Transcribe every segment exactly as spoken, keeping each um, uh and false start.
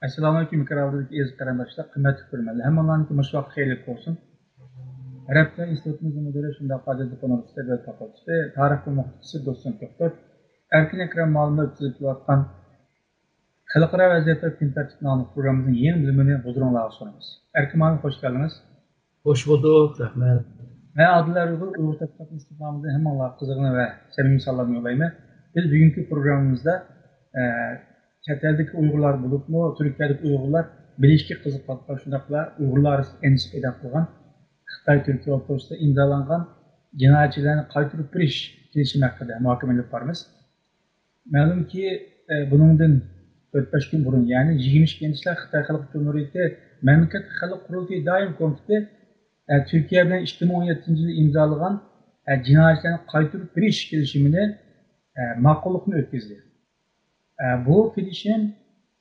ئەسسالامۇئەلەيكۇم، ئەكرەم رادىيودىكى ئەزىز قېرىنداشلار، قىممەتلىك كۆرۈرمەنلەر، ھەممىڭلارنىڭكى مۇشۇ ۋاقىت خەيرلىك بولسۇن. رەبىتە ئىنستىتۇتىمىزنىڭ مۇدىرى، شۇنداق ئادەتتە ئۇنىۋېرسىتېت دۆلەت فاكۇلتېتى تارىخ بۆلۈمى ئوقۇتقۇچىسى دوتسېنت دوكتور ئەركىن ئەكرەم مۇئەللىملەر ئۆتكۈزۈپ كېلىۋاتقان خەلقئارا ۋەزىيەتتە كۈن تەرتىپ ناملىق پروگراممىمىزنىڭ يېڭى بۆلۈمىنى ھۇزۇرۇڭلارغا سۇنىمىز. ئەركىن مۇئەللىم، خوش كەلدىڭىز. خوش بولدۇق، رەھمەت. مەن ئادىل ئۇيغۇر، ئۇيغۇر تەتقىقات ئىنستىتۇتىمىزدىن ھەممىڭلارغا قىزغىن ۋە سەمىمىي سالام يوللايمەن. بىز بۈگۈنكى پروگراممىمىزدا، ئە، چەت ئەلدىكى ئۇيغۇرلار بولۇپمۇ تۈركىيەدىكى ئۇيغۇرلار بىلىشكە قىزىقىۋاتقان، شۇنداقلا ئۇيغۇرلار ئارىسىدا ئەندىشە پەيدا قىلغان خىتاي تۈركىيە ئوتتۇرىسىدا ئىمزالانغان جىنايەتچىلەرنى قايتۇرۇپ بېرىش كېلىشىمى ھەققىدە مۇھاكىمە ئېلىپ بارىمىز. مەلۇمكى، ئە، بۇنىڭدىن تۆت بەش كۈن بۇرۇن، يەنى يىگىرمە ئىككىنچى يىلى خىتاي خەلق جۇمھۇرىيىتى مەملىكەت خەلق قۇرۇلتىيى دائىمىي كومىتېتى، ئە، تۈركىيە بىلەن ئىككى مىڭ ئون يەتتىنچى يىلى ئىمزالىغان، ئە، جىنايەتچىلەرنى قايتۇرۇپ بېرىش كېلىشىمىنى، ئە، ماقۇللۇقنى ئۆتكۈزدى. ئە، بۇ كېلىشىم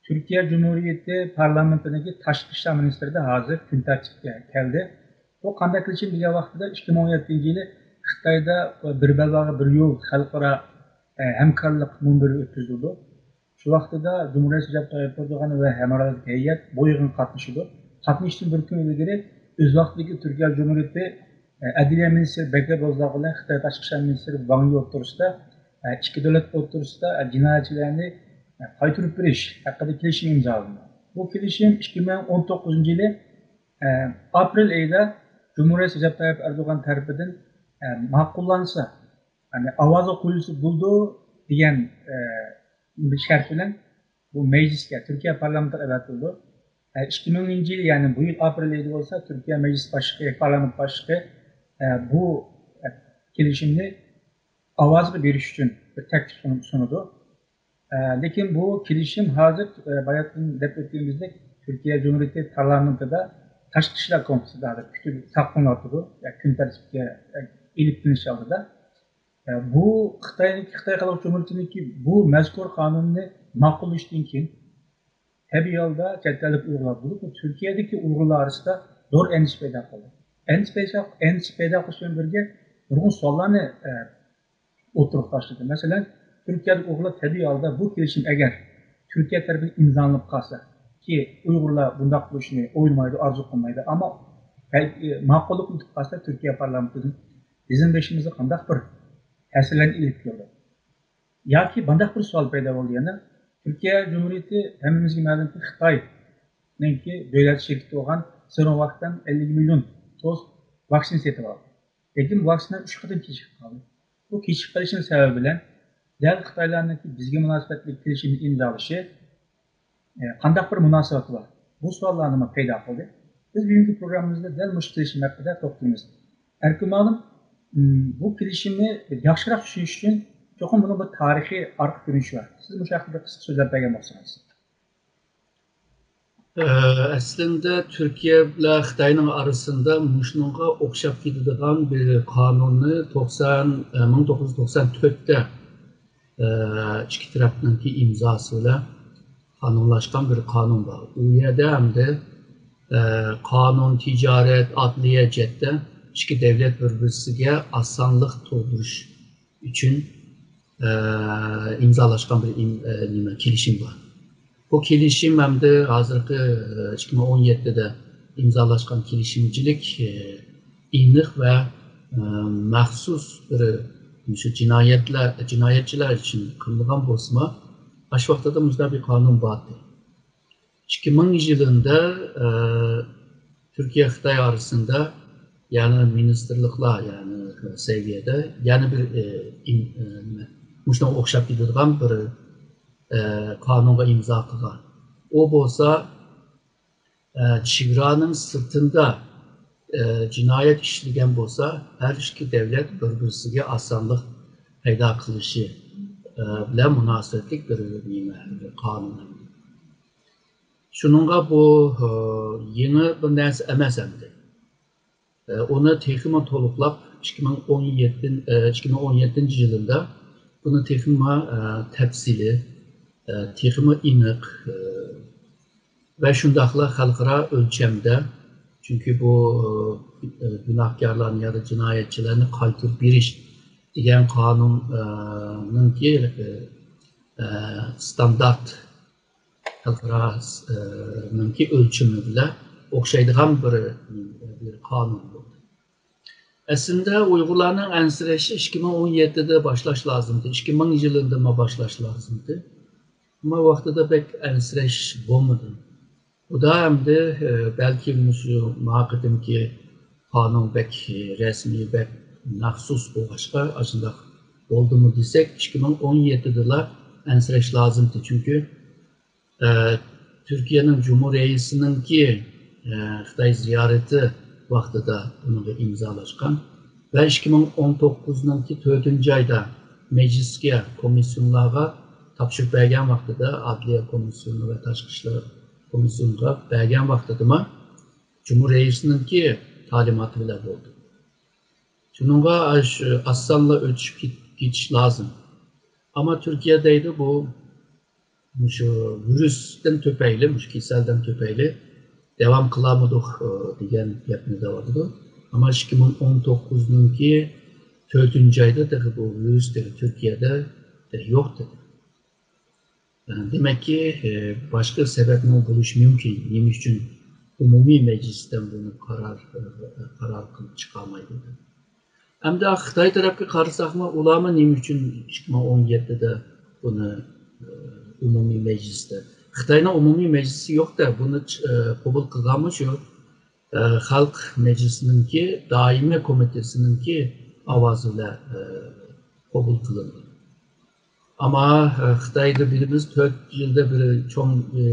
تۈركىيە جۇمھۇرىيىتى پارلامېنتىنىڭكى تاشقى ئىشلار مىنىستىرىدا ھازىر كۈن تەرتىپكە كەلدى. بۇ قانداق كېلىشىم دېگەن ۋاقتىدا، ئىككى مىڭ ئون يەتتىنچى يىلى خىتايدا بىر بەلباغ بىر يول خەلقئارا، ئە، ھەمكارلىق مۇنبىرى ئۆتكۈزۈلىدۇ. شۇ ۋاقتىدا جۇمھۇر رەئىسى رەجەپ تايىپ ئەردوغان ۋە ھەمراھلىرىدىكى ھەيئەت بۇ يىغىنغا قاتنىشىدۇ. قاتنىشىشتىن بىر كۈن ئىلگىرى ئۆز ۋاقتىدىكى تۈركىيە جۇمھۇرىيىتى، ئە، ئەدلىيە مىنىستىرى بەكرى بوزداغ بىلەن خىتاي تاشقى ئىشلار مىنىستىرى ۋاڭ يى ئوتتۇرىسىدا، ئە، ئىككى دۆلەت ئوتتۇرىسىدا، ئە، جىنايەتچىلەرنى، ئە، قايتۇرۇپ بېرىش ھەققىدە كېلىشىم ئىمزالىنىدۇ. بۇ كېلىشىم ئىككى مىڭ ئون توققۇزىنچى يىلى، ئە، ئاپرېل ئېيىدا جۇمھۇر رەئىسى رەجەپ تايىپ ئەردوغان تەرىپىدىن، ئە، ماقۇللانسا، يەنى ئاۋازغا قويۇلسا بولىدۇ دېگەن، ئە، بىر شەرت بىلەن بۇ مەجلىسكە، تۈركىيە پارلامېنتىغا ئەۋەتىلىدۇ. ئە، ئىككى مىڭىنچى يىل، يەنى بۇ يىل ئاپرېل ئېيىدا بولسا، تۈركىيە مەجلىس باشلىقى، پارلامېنت باشلىقى، ئە، بۇ، ئە، كېلىشىمنى ئاۋازغا بېرىش ئۈچۈن بىر تەكلىپ سۇنۇپ، سۇنىدۇ. ئە، لېكىن بۇ كېلىشىم ھازىر، ئە، باياتىن دەپ ئۆتكىنىمىزدەك، تۈركىيە جۇمھۇرىيىتى پارلامېنتىدا تاشقى ئىشلار كومىتېتىدا ھازىر كۈتۈلۈپ ساقلىنىۋاتىدۇ. يا كۈن تەرتىپكە، ئە، ئېلىپ كېلىنىش ئالدىدا. ئە، بۇ خىتاينىڭكى، خىتاي خەلق جۇمھۇرىيىتىنىڭكى بۇ مەزكۇر قانۇننى ماقۇللىشىدىن كېيىن، تەبىئىي ھالدا چەت ئەللىك ئۇيغۇرلار بولۇپمۇ تۈركىيەدىكى ئۇيغۇرلار ئارىسىدا زور ئەندىشە پەيدا قىلدى. ئەندىشە پەيدا، ئەندىشە پەيدا قىلىش بىلەن بىرگە نۇرغۇن سوئاللارنى، ئە، ئوتتۇرىغا تاشلىدى. مەسىلەن، تۈركىيەدىكى ئۇيغۇرلار تەبىئىي ھالدا بۇ كېلىشىم ئەگەر تۈركىيە تەرىپىدىن ئىمزالىنىپ قالسا، كى ئۇيغۇرلار بۇنداق بولۇشنى ئويلىمايدۇ، ئارزۇ قىلمايدۇ. ئەمما بەلكى ماقۇللۇقنى ئۇتۇپ قالسا، تۈركىيە پارلامېنتىدىن بىزنىڭ بېشىمىزغا قانداق بىر تەسىرلەرنى ئېلىپ كېلىدۇ؟ ياكى مۇنداق بىر سوئال پەيدا بولدى يەنە. تۈركىيە جۇمھۇرىيىتى، ھەممىمىزگە مەلۇمكى، خىتاينىڭكى دۆلەت شىركىتى بولغان سىنوۋاكتىن ئەللىك مىليون دوز ۋاكسىنا سېتىپ ئالدى. لېكىن ۋاكسىنا ئۈچ قېتىم كېچىكىپ قالدى. بۇ كېچىكىپ قېلىشنىڭ سەۋەبى بىلەن دەل خىتايلارنىڭكى بىزگە مۇناسىۋەتلىك كېلىشىمنى ئىمزالىشى، ئە، قانداق بىر مۇناسىۋىتى بار؟ بۇ سوئاللارنىمۇ پەيدا قىلدى. بىز بۈگۈنكى پروگراممىمىزدا دەل مۇشۇ كېلىشىم ھەققىدە توختىلىمىز. ئەركىن مۇئەللىم، م، بۇ كېلىشىمنى ياخشىراق چۈشىنىش ئۈچۈن چوقۇم بۇنىڭ بىر تارىخىي ئارقا كۆرۈنۈشى بار. سىز مۇشۇ ھەققىدە قىسقا سۆزلەپ بەرگەن بولسىڭىز. ئە، ئەسلىندە تۈركىيە بىلەن خىتاينىڭ ئارىسىندا مۇشۇنىڭغا ئوخشاپ كېتىدىغان بىر قانۇننى توقسان، ئە، مىڭ توققۇز يۈز توقسان تۆتتە، ئە، ئىككى تەرەپنىڭكى ئىمزاسى بىلەن قانۇنلاشقان بىر قانۇن بار. ئۇ يەردە ئەمدى، ئە، قانۇن، تىجارەت، ئادلىيە جەھەتتە ئىككى دەۋلەت بىر-بىرسىگە ئاسانلىق تۇغدۇرۇش ئۈچۈن، ئە، ئىمزالاشقان بىر ئىم-، ئە، نېمە، كېلىشىم بار. بۇ كېلىشىم ئەمدى ھازىرقى، ئە، ئىككى مىڭ ئون يەتتىدە ئىمزالاشقان كېلىشىمچىلىك، ئە، ئېنىق ۋە، ئە، مەخسۇس بىر مۇشۇ جىنايەتلەر، جىنايەتچىلەر ئۈچۈن قىلىنغان بولسىمۇ، ئاشۇ ۋاقتىدا مۇشۇنداق بىر قانۇن بار ئىدى. ئىككى مىڭىنچى يىلىدا، ئە، تۈركىيە خىتاي ئارىسىندا يەنە مىنىستىرلىقلار، يەنى سەۋىيەدە يەنە بىر، ئە، ئىم-، ئە، نېمە، مۇشۇنىڭغا ئوخشاپ كېتىدىغان بىر، ئە، قانۇنغا ئىمزا قىلغان. ئۇ بولسا، ئە، چېگرانىڭ سىرتىندا، ئە، جىنايەت ئىشلىگەن بولسا، ھەر ئىككى دەۋلەت بىر-بىرسىگە ئاسانلىق پەيدا قىلىشى، ئە، بىلەن مۇناسىۋەتلىك بىر نېمە، بىر قانۇن. شۇنىڭغا بۇ، ئە، يېڭى بىر نەرسە ئەمەس ئەمدى. ئە، ئۇنى تېخىمۇ تولۇقلاپ، ئىككى مىڭ ئون يەتتىنچى، ئە، ئىككى مىڭ ئون يەتتىنچى يىلىدا بۇنى تېخىمۇ، ئە، تەپسىلىي، ئە، تېخىمۇ ئېنىق، ئە، ۋە شۇنداقلا خەلقئارا ئۆلچەمدە، چۈنكى بۇ، ئە، گۇناھكارلارنى يا جىنايەتچىلەرنى قايتۇرۇپ بېرىش دېگەن قانۇن، ئە، نىڭكى، ئە، ئە، ستاندارت خەلقئارانىڭكى ئۆلچىمى بىلەن ئوخشايدىغان بىر، بىر قانۇن بولدى. ئەسلىدە ئۇيغۇرلارنىڭ ئەنسىرەشى ئىككى مىڭ ئون يەتتىدە باشلاش لازىمدى، ئىككى مىڭ يىلىدىمۇ باشلاش لازىمدى. ئەمما ۋاقتىدا بەك ئەنسىرەش بولمىدى. بۇدا ئەمدى، ئە، بەلكى مۇشۇ ما قېتىمقى قانۇن بەك رەسمىي، بەك مەخسۇس بولغاچقا، ئاشۇنداق بولدىمۇ دېسەك، ئىككى مىڭ ئون يەتتىدىلا ئەنسىرەش لازىمدى. چۈنكى، ئە، تۈركىيەنىڭ جۇمھۇر رەئىسىنىڭكى، ئە، خىتاي زىيارىتى ۋاقتىدا بۇنىڭغا ئىمزالاشقان ۋە ئىككى مىڭ ئون توققۇزنىڭكى تۆتىنچى ئايدا مەجلىسكە، كومىسسىيونلارغا تاپشۇرۇپ بەرگەن ۋاقتىدا، ئادلىيە كومىسسىيونى ۋە تاشقى ئىشلار كومىسسىيونىغا بەرگەن ۋاقتىدىمۇ جۇمھۇر رەئىسىنىڭكى تالىماتى بىلەن بولدى. شۇنىڭغا ئاش-، ئاسانلا ئۆتۈشۈپ كېت-، كېتىش لازىم. ئەمما تۈركىيە دەيدۇ، بۇ مۇشۇ ۋىرۇستىن تۆپەيلى، مۇشۇ كېسەلدىن تۆپەيلى داۋام قىلالمىدۇق، ئى، دېگەن گەپنى دەۋاتىدۇ. ئەمما ئىككى مىڭ ئون توققۇزنىڭكى تۆتىنچى ئايدا تېخى بۇ ۋىرۇس تېخى تۈركىيەدە تېخى يوق دېدى. ئە، دېمەككى، ئى، باشقا سەۋەبمۇ بولۇشى مۇمكىن. نېمە ئۈچۈن ئومۇمىي مەجلىستىن بۇنى قارار، ئى، قارار قىلىپ چىقالمايدۇ؟ ئەمدى خىتاي تەرەپكە قارىساقمۇ، ئۇلارمۇ نېمە ئۈچۈن ئىككى مىڭ ئون يەتتىدە بۇنى، ئە، ئومۇمىي مەجلىستە، خىتاينىڭ ئومۇمىي مەجلىسى يوق-دە، بۇنى، ئە، قوبۇل قىلغانمۇ شۇ، ئە، خەلق مەجلىسىنىڭكى دائىمىي كومىتېتىنىڭكى ئاۋازى بىلەن، ئە، قوبۇل قىلىندى. ئەمما، ئە، خىتايدا بىلىمىز، تۆت يىلدا بىر چوڭ، ئە،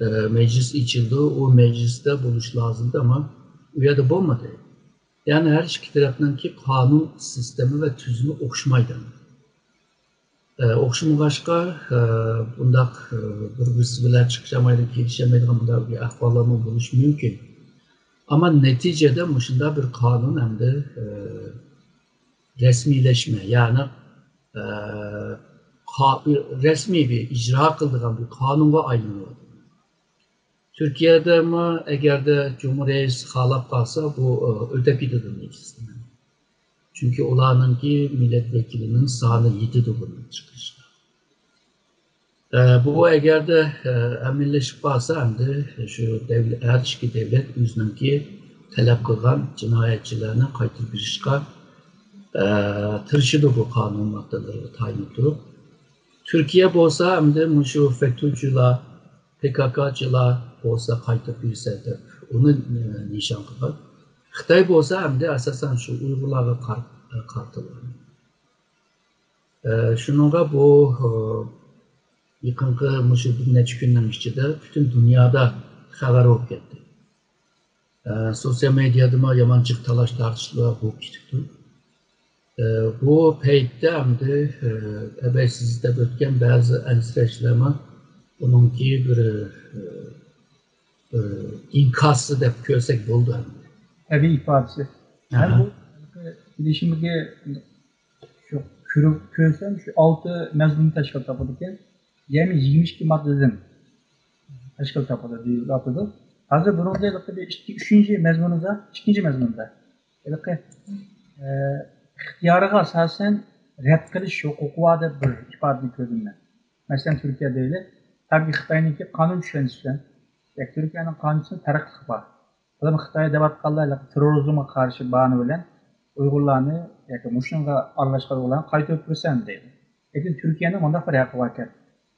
ئە، مەجلىس ئېچىلىدۇ، ئۇ مەجلىستە بولۇش لازىمدى، ئەمما ئۇ يەردە بولمىدى. يەنى ھەر ئىككى تەرەپنىڭكى قانۇن سىستېما ۋە تۈزۈمى ئوخشىمايدۇ. ئە، ئوخشىمىغاچقا، ئە، بۇنداق، ئە، بىر-بىرسى بىلەن چىقىشالمايدىغان، كېلىشەلمەيدىغان بۇنداق بىر ئەھۋاللارمۇ بولۇشى مۇمكىن. ئەمما نەتىجىدە مۇشۇنداق بىر قانۇن ئەمدى، ئە، رەسمىيلەشمە، يەنى، ئە، قا-، رەسمىي بىر ئىجرا قىلىدىغان بىر قانۇنغا ئايلىنىۋاتىدۇ. تۈركىيەدىمۇ ئەگەردە جۇمھۇر رەئىسى خالاپ قالسا، بۇ، ئە، ئۆتەپ كېتىدۇ مەجلىستىن. چۈنكى ئۇلارنىڭكى مىللەت ۋەكىلىنىڭ سانى يېتىدۇ بۇنى چىقىرىشقا. ئە، بۇ ئەگەردە، ئە، ئەمەلىيلىشىپ قالسا، ئەمدى شۇ دەۋلە-، ھەر ئىككى دەۋلەت ئۆزىنىڭكى تەلەپ قىلغان جىنايەتچىلەرنى قايتۇرۇپ بېرىشقا، ئە، تىرىشىدۇ بۇ قانۇن ماددىلىرىغا تايىنىپ تۇرۇپ. تۈركىيە بولسا ئەمدى مۇشۇ فەتھۇچىلار، پككچىلار بولسا قايتۇرۇپ بېرىسەن دەپ ئۇنى، ئە، نىشان قىلغان. خىتاي بولسا ئەمدى ئاساسەن شۇ ئۇيغۇرلارغا قار-، قارىتىلغان. ئە، شۇنىڭغا بۇ، ئە، يېقىنقى مۇشۇ بىر نەچچە كۈننىڭ ئىچىدە پۈتۈن دۇنيادا خەۋەر بولۇپ كەتتى. ئە، سوتسىيال مېدىيادىمۇ يامان جىق تالاش-تارتىشلار بولۇپ كېتىپتۇ. ئە، بۇ پەيتتە ئەمدى، ئە، ئەبەي سىز دەپ ئۆتكەن بەزى ئەنسىرەشلەرمۇ بۇنىڭكى بىر، ئە، ئە، ئىنكاسى دەپ كۆرسەك بولىدۇ ئەمدى. تەبىئىي ئىپادىسى. مەن ئەھە. بۇ كېلىشىمگە شۇ كۆرۈپ كۆرسەم، شۇ ئالتە مەزمۇن تەشكىل تاپىدىكەن. يەنى يىگىرمە ئىككى ماددىدىن تەشكىل تاپىدۇ دېيىلىۋاتىدۇ. ھازىر بۇنىڭدا ھېلىقى بىر ئىككى، ئۈچىنچى مەزمۇنىدا، ئىككىنچى مەزمۇندا ھېلىقى، ئە، ئىختىيارىغا ئاساسەن رەت قىلىش ھوقۇقى بار دەپ بىر ئىپادىنى كۆردۈم مەن. مەسىلەن، تۈركىيە دەيلى، تاكى خىتاينىڭكى قانۇن چۈشەنچىسى بىلەن ياكى تۈركىيەنىڭ قانۇن چۈشەنچىسىنىڭ پەرقلىقى بار. بۇلارمۇ خىتاي دەۋاتقانلار ھېلىقى تېررورىزمغا قارشى باھانە بىلەن ئۇيغۇرلارنى ياكى مۇشۇنىڭغا ئارىلاشقان ئۇيغۇرلارنى قايتۇرۇپ بېرىسەن دەيدۇ. لېكىن تۈركىيەنىڭ مۇنداق بىر ھەققى باركەن.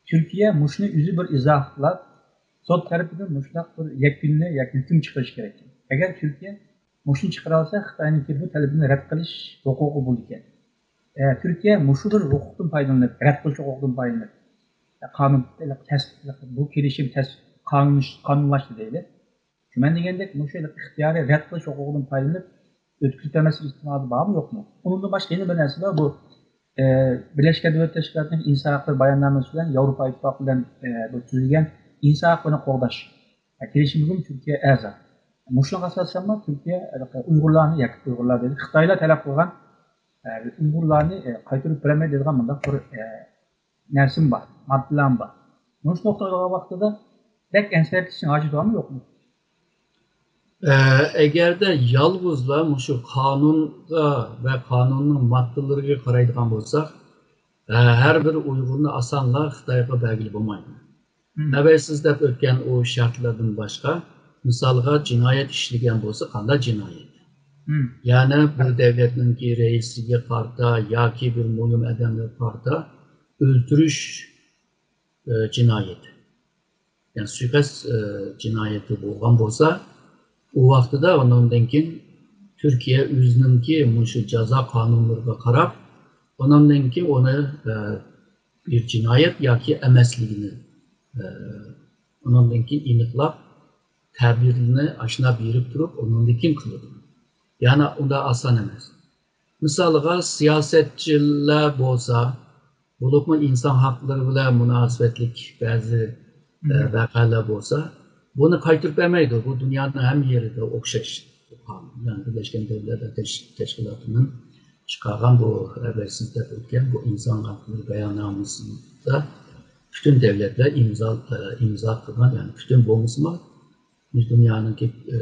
تۈركىيە مۇشۇنى ئۆزى بىر ئىزاھلاپ، سوت تەرىپىدىن مۇشۇنداق بىر يەكۈننى ياكى ھۆكۈم چىقىرىشى كېرەك. ئەگەر تۈركىيە مۇشۇنى چىقىرالىسا، خىتاينىڭكى بۇ تەلىپىنى رەت قىلىش ھوقۇقى بولىدىكەن. ئە، تۈركىيە مۇشۇ بىر ھوقۇقتىن پايدىلىنىپ، رەت قىلىش ھوقۇقىدىن پايدىلىنىپ، ئە، قانۇن، تەس-، بۇ كېلىشىم تەس-، قانۇن-، قانۇنلاشتى دەيلى. شۇ مەن دېگەندەك، مۇشۇ ئىختىيارىي رەت قىلىش ھوقۇقىدىن پايدىلىنىپ ئۆتكۈزۈپ بەرمەسلىك ئېھتىمالى بارمۇ، يوقمۇ؟ ئۇنىڭدىن باشقا يەنە بىر نەرسە بار، بۇ، ئە، بىرلەشكەن دۆلەتلەر تەشكىلاتىنىڭ ئىنسان ھەقلىرى باياننامىسى بىلەن ياۋروپا ئىتتىپاقى بىلەن، ئە، بۇ تۈزۈلگەن ئىنسان ھەقلىرىنى قوغداش، ئە، كېلىشىمىگىمۇ تۈركىيە ئەزا. مۇشۇنىڭغا ئاساسەنمۇ تۈركىيە، ئە، ئۇيغۇرلارنى، ياكى ئۇيغۇرلار دېدى، خىتايلار تەلەپ قىلغان، ئە، ئۇيغۇرلارنى، ئە، قايتۇرۇپ بېرەلمەيدۇ دەيدىغان مۇنداق بىر، ئە، نەرسىمۇ بار، ماددىلارمۇ بار. مۇشۇ نۇقتىغا كەلگەن ۋاقتىدا بەك ئەنسىرەپ كېتىشنىڭ ھاجىتى بارمۇ، يوقمۇ؟ ئە، ئەگەردە يالغۇزلا مۇشۇ قانۇنغا ۋە قانۇننىڭ ماددىلىرىغا قارايدىغان بولساق، ئە، ھەر بىر ئۇيغۇرنى ئاسانلا خىتايغا بەرگىلى بولمايدۇ. خەۋەرسىز دەپ ئۆتكەن ئۇ شەرتلەردىن باشقا، مىسالغا جىنايەت ئىشلىگەن بولسا، قانداق جىنايەت؟ يەنى بىر دۆلەتنىڭكى رەئىسىگە قارىتا ياكى بىر مۇھىم ئادەمگە قارىتا ئۆلتۈرۈش، ئە، جىنايىتى، يەنى سۇيىقەست، ئە، جىنايىتى بولغان بولسا، ئۇ ۋاقتىدا ئۇنىڭدىن كېيىن تۈركىيە ئۆزىنىڭكى مۇشۇ جازا قانۇنلىرىغا قاراپ، ئۇنىڭدىن كېيىن ئۇنى، ئە، بىر جىنايەت ياكى ئەمەسلىكىنى، ئە، ئۇنىڭدىن كېيىن ئېنىقلاپ، تەبىرىنى ئاشۇنداق بېرىپ تۇرۇپ، ئۇنىڭدىن كېيىن قىلىدۇ. يەنى ئۇنداق ئاسان ئەمەس. مىسالغا، سىياسەتچىلەر بولسا، بولۇپمۇ ئىنسان ھەقلىرى بىلەن مۇناسىۋەتلىك بەزى، ئە، ۋەقەلەر بولسا، بۇنى قايتۇرۇپ بەرمەيدۇ. بۇ دۇنيانىڭ ھەممە يېرىدە ئوخشاش. يەنى بىرلەشكەن دۆلەتلەر تەش-، تەشكىلاتىنىڭ چىقارغان بۇ خەۋەرسىز دەپ ئۆتكەن بۇ ئىنسان ھەقلىرى باياننامىسىدا پۈتۈن دۆلەتلەر ئىمزا، ئىمزا قىلغان، يەنى پۈتۈن بولمىسىمۇ، دۇنيانىڭكى، ئى،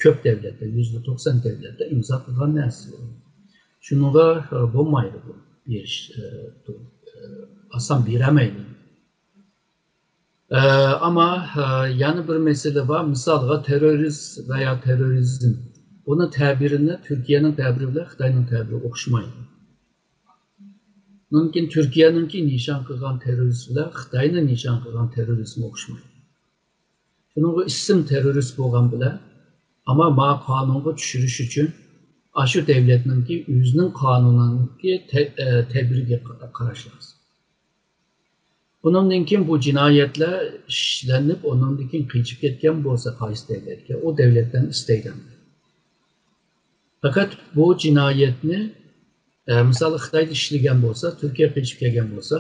كۆپ دۆلەتلەر، يۈزدە توقسان دۆلەتلەر ئىمزا قىلغان نەرسە. شۇنىڭغا، ئى، بولمايدۇ بۇ بېرىش، ئى، ئى، ئاسان بېرەلمەيدۇ. ئى، ئەمما، ئى، يەنە بىر مەسىلە بار. مىسالغا، تېررورىست ۋە يا تېررورىزم. بۇنىڭ تەبىرىنى تۈركىيەنىڭ تەبىرى بىلەن خىتاينىڭ تەبىرى ئوخشىمايدۇ. مۇمكىن تۈركىيەنىڭكى نىشان قىلغان تېررورىست بىلەن خىتاينىڭ نىشان قىلغان تېررورىزمى ئوخشىمايدۇ. شۇنىڭغا ئىسىم تېررورىست بولغان بىلەن، ئەمما ما قانۇنغا چۈشۈرۈش ئۈچۈن ئاشۇ دۆلەتنىڭكى ئۆزىنىڭ قانۇنىنىڭكى تە-، ئە، تەبىرىگە قا-، قاراش لازىم. ئۇنىڭدىن كېيىن بۇ جىنايەتلەر ئىشلىنىپ، ئۇنىڭدىن كېيىن قېچىپ كەتكەن بولسا قايسى دۆلەتكە، ئۇ دۆلەتتىن ئىستەيدۇ. پەقەت بۇ جىنايەتنى، ئە، مىسالى خىتايدا ئىشلىگەن بولسا، تۈركىيەگە قېچىپ كەلگەن بولسا،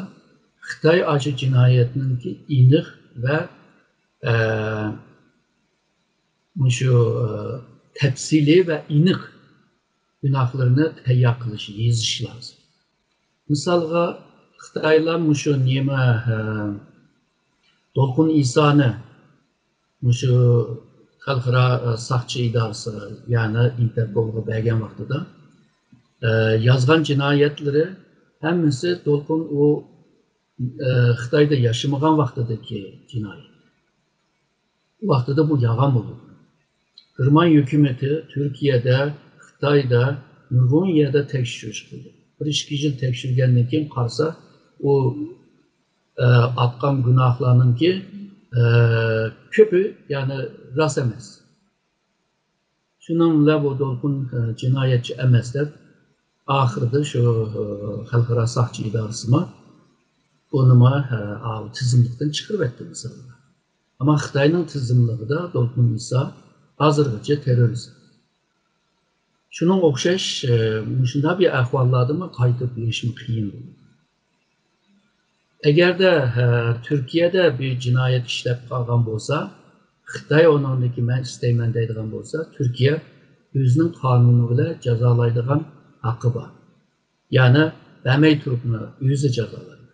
خىتاي ئاشۇ جىنايەتنىڭكى ئېنىق ۋە، ئە، مۇشۇ، ئە، تەپسىلىي ۋە ئېنىق گۇناھلىرىنى تەييار قىلىش، يېزىش لازىم. مىسالغا، خىتايلار مۇشۇ نېمە، ئە، دولقۇن ئىسانى مۇشۇ خەلقئارا، ئە، ساقچى ئىدارىسىغا، يەنى ئىنتېرپولغا بەرگەن ۋاقتىدا، ئە، يازغان جىنايەتلىرى ھەممىسى دولقۇن ئۇ، ئە، خىتايدا ياشىمىغان ۋاقتىدىكى جىنايەت. ئۇ ۋاقتىدا بۇ يالغان بولىدۇ. گېرمان ھۆكۈمىتى تۈركىيەدە، خىتايدا نۇرغۇن يەردە تەكشۈرۈش قىلدى. بىر ئىككى يىل تەكشۈرگەندىن كېيىن قارىسا، ئۇ ئە، ئاتقان گۇناھلارنىڭكى، ئە، كۆپى، يەنى راست ئەمەس. شۇنىڭ بىلەن بۇ دولقۇن، ئە، جىنايەتچى ئەمەس دەپ، ئاخىرىدا شۇ، ئە، خەلقئارا ساقچى ئىدارىسىمۇ بۇنىمۇ، ئە، ئاۋۇ تىزىملىقتىن چىقىرىۋەتتى، مىسالغا. ئەمما خىتاينىڭ تىزىملىقىدا دولقۇن ئىسا ھازىرغىچە تېررورىست. شۇنىڭغا ئوخشاش، ئە، مۇشۇنداق بىر ئەھۋاللاردىمۇ قايتۇرۇپ بېرىشمۇ قىيىن بولىدۇ. ئەگەردە، ئە، تۈركىيەدە بىر جىنايەت ئىشلەپ قالغان بولسا، خىتاي ئۇنىڭدىكى مەن ئىستەيمەن دەيدىغان بولسا، تۈركىيە ئۆزىنىڭ قانۇنى بىلەن جازالايدىغان ھەققى بار. يەنى بەرمەي تۇرۇپمۇ ئۆزى جازالايدۇ.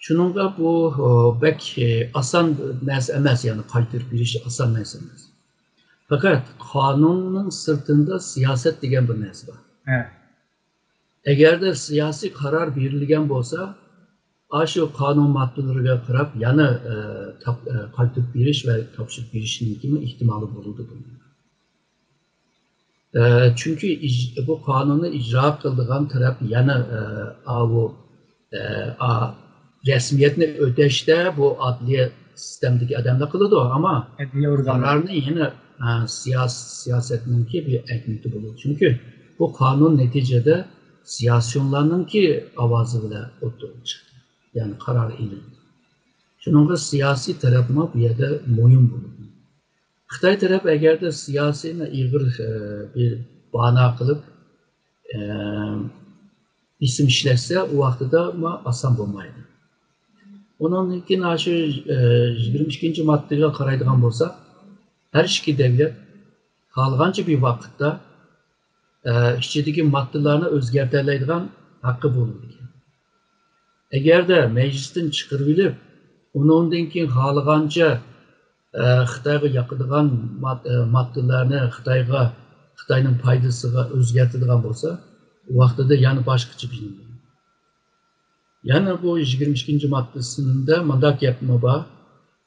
شۇنىڭغا بۇ، ئۇ، بەك، ئى، ئاسان نەرسە ئەمەس، يەنى قايتۇرۇپ بېرىش ئاسان نەرسە ئەمەس. پەقەت قانۇننىڭ سىرتىندا سىياسەت دېگەن بىر نەرسە بار. ھە. ئەگەردە سىياسىي قارار بېرىلگەن بولسا، ئاشۇ قانۇن ماددىلىرىغا قاراپ يەنە، ئى، تاپ-، ئى، قايتۇرۇپ بېرىش ۋە تاپشۇرۇپ بېرىشنىڭكىمۇ ئېھتىمالى بولىدۇ بۇنىڭ. ئە، چۈنكى ئىج-، بۇ قانۇننى ئىجرا قىلىدىغان تەرەپ يەنە، ئە، ئاۋۇ، ئە، ئا، رەسمىيەتنى ئۆتەشتە بۇ ئادلىيە سىستېمىدىكى ئادەملەر قىلىدۇ، ئەمما ئەدلىيە ئورگانلىرى. قارارنى يەنە، ئە، سىياس-، سىياسەتنىڭكى بىر ئەھمىيىتى بولىدۇ. چۈنكى بۇ قانۇن نەتىجىدە سىياسىيونلارنىڭكى ئاۋازى بىلەن ئوتتۇرىغا چىقتى. يەنى قارار ئېلىندى. شۇنىڭغا سىياسىي تەرەپمۇ بۇ يەردە مۇھىم بولىدۇ. خىتاي تەرەپ ئەگەردە سىياسىينى ئېغىر، ئە، بىر بانا قىلىپ، ئە، بېسىم ئىشلەتسە، ئۇ ۋاقتىدا ما ئاسان بولمايدۇ. ئۇنىڭدىن كېيىن ئاشۇ، ئە، يىگىرمە ئىككىنچى ماددىغا قارايدىغان بولساق، ھەر ئىككى دۆلەت خالىغانچە بىر ۋاقىتتا، ئە، ئىچىدىكى ماددىلارنى ئۆزگەرتەلەيدىغان ھەققى بولىدىكەن. ئەگەردە مەجلىستىن چىقىرىۋېلىپ، ئۇنىڭدىن كېيىن خالىغانچە، ئە، خىتايغا ياقىدىغان ماد-، ئە، ماددىلارنى خىتايغا، خىتاينىڭ پايدىسىغا ئۆزگەرتىدىغان بولسا، ئۇ ۋاقتىدا يەنە باشقىچە بىلىنىدۇ. يەنە بۇ يىگىرمە ئىككىنچى ماددىسىنىڭدا مۇنداق گەپمۇ بار.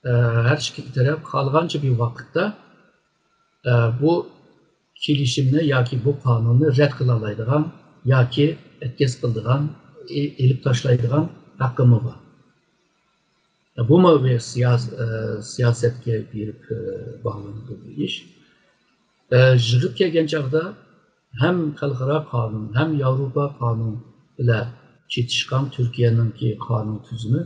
ئە، ھەر ئىككى تەرەپ خالىغانچە بىر ۋاقىتتا، ئە، بۇ كېلىشىمنى ياكى بۇ قانۇننى رەت قىلالايدىغان ياكى ئەتكەس قىلىدىغان، ئېلىپ تاشلايدىغان ھەققىمۇ بار. بۇمۇ بىر سىياس-، ئە، سىياسەتكە بېرىپ، ئە، باغلىنىدىغان بىر ئىش. ئە، يىغىپ كەلگەن چاغدا ھەم خەلقئارا قانۇن، ھەم ياۋروپا قانۇن بىلەن چېتىشقان تۈركىيەنىڭكى قانۇن تۈزۈمى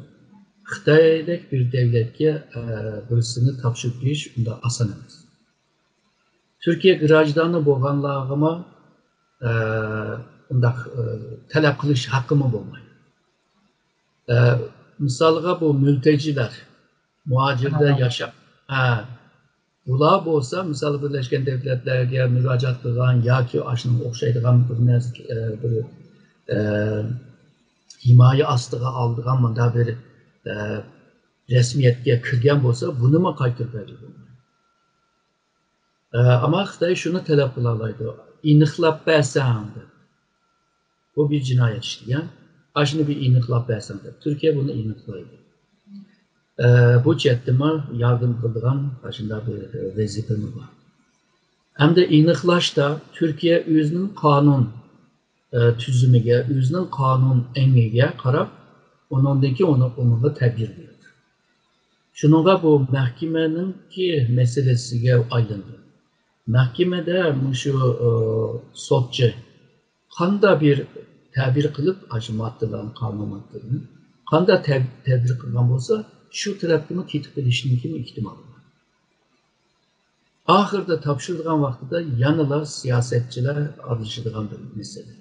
خىتايدەك بىر دەۋلەتكە، ئە، بىرسىنى تاپشۇرۇپ بېرىش ئۇنداق ئاسان ئەمەس. تۈركىيە گراژدانى بولغانلارغىمۇ، ئە، ئۇنداق، ئە، تەلەپ قىلىش ھەققىمۇ بولمايدۇ. ئە، مىسالغا بۇ مۈلتەجىلەر، مۇھاجىردا ياشاپ، ھە، بۇلار بولسا، مىسال، بىرلەشكەن دۆلەتلەرگە مۇراجىئەت قىلغان ياكى ئاشۇنىڭغا ئوخشايدىغان بىر نەرسە، ئە، بىر، ئە، ھىمايە ئاستىغا ئالىدىغان مۇنداق بىر، ئە، رەسمىيەتكە كىرگەن بولسا، بۇنىمۇ قايتۇرۇپ بەرگىلى بولمايدۇ. ئە، ئەمما خىتاي شۇنى تەلەپ قىلالايدۇ، ئېنىقلاپ بەرسەڭ دەپ. بۇ بىر جىنايەت ئىش دېگەن. ئاشۇنى بىر ئېنىقلاپ بەرسەڭ دەپ. تۈركىيە بۇنى ئېنىقلايدۇ. ئە، بۇ جەھەتتىمۇ ياردەم قىلىدىغان ئاشۇنداق بىر، ئە، ۋەزىپىمۇ بار. ھەمدە ئېنىقلاشتا تۈركىيە ئۆزىنىڭ قانۇن، ئە، تۈزۈمىگە، ئۆزىنىڭ قانۇن ئەڭگىگە قاراپ، ئۇنىڭدىن كېيىن ئۇنى، ئۇنىڭغا تەبىر بېرىدۇ. شۇنىڭغا بۇ مەھكىمىنىڭكى مەسىلىسىگە ئايلىنىدۇ. مەھكىمىدە مۇشۇ، ئە، سوتچى قانداق بىر تەبىر قىلىپ، ئاشۇ ماددىلارنى، قانۇن ماددىلىرىنى قانداق تەب-، تەبىر قىلغان بولسا، شۇ تەرەپكىمۇ تېتىپ قېلىشنىڭكىمۇ ئېھتىمالى بار. ئاخىرىدا تاپشۇرىدىغان ۋاقتىدا يەنىلا سىياسەتچىلەر ئارىلىشىدىغان بىر مەسىلە.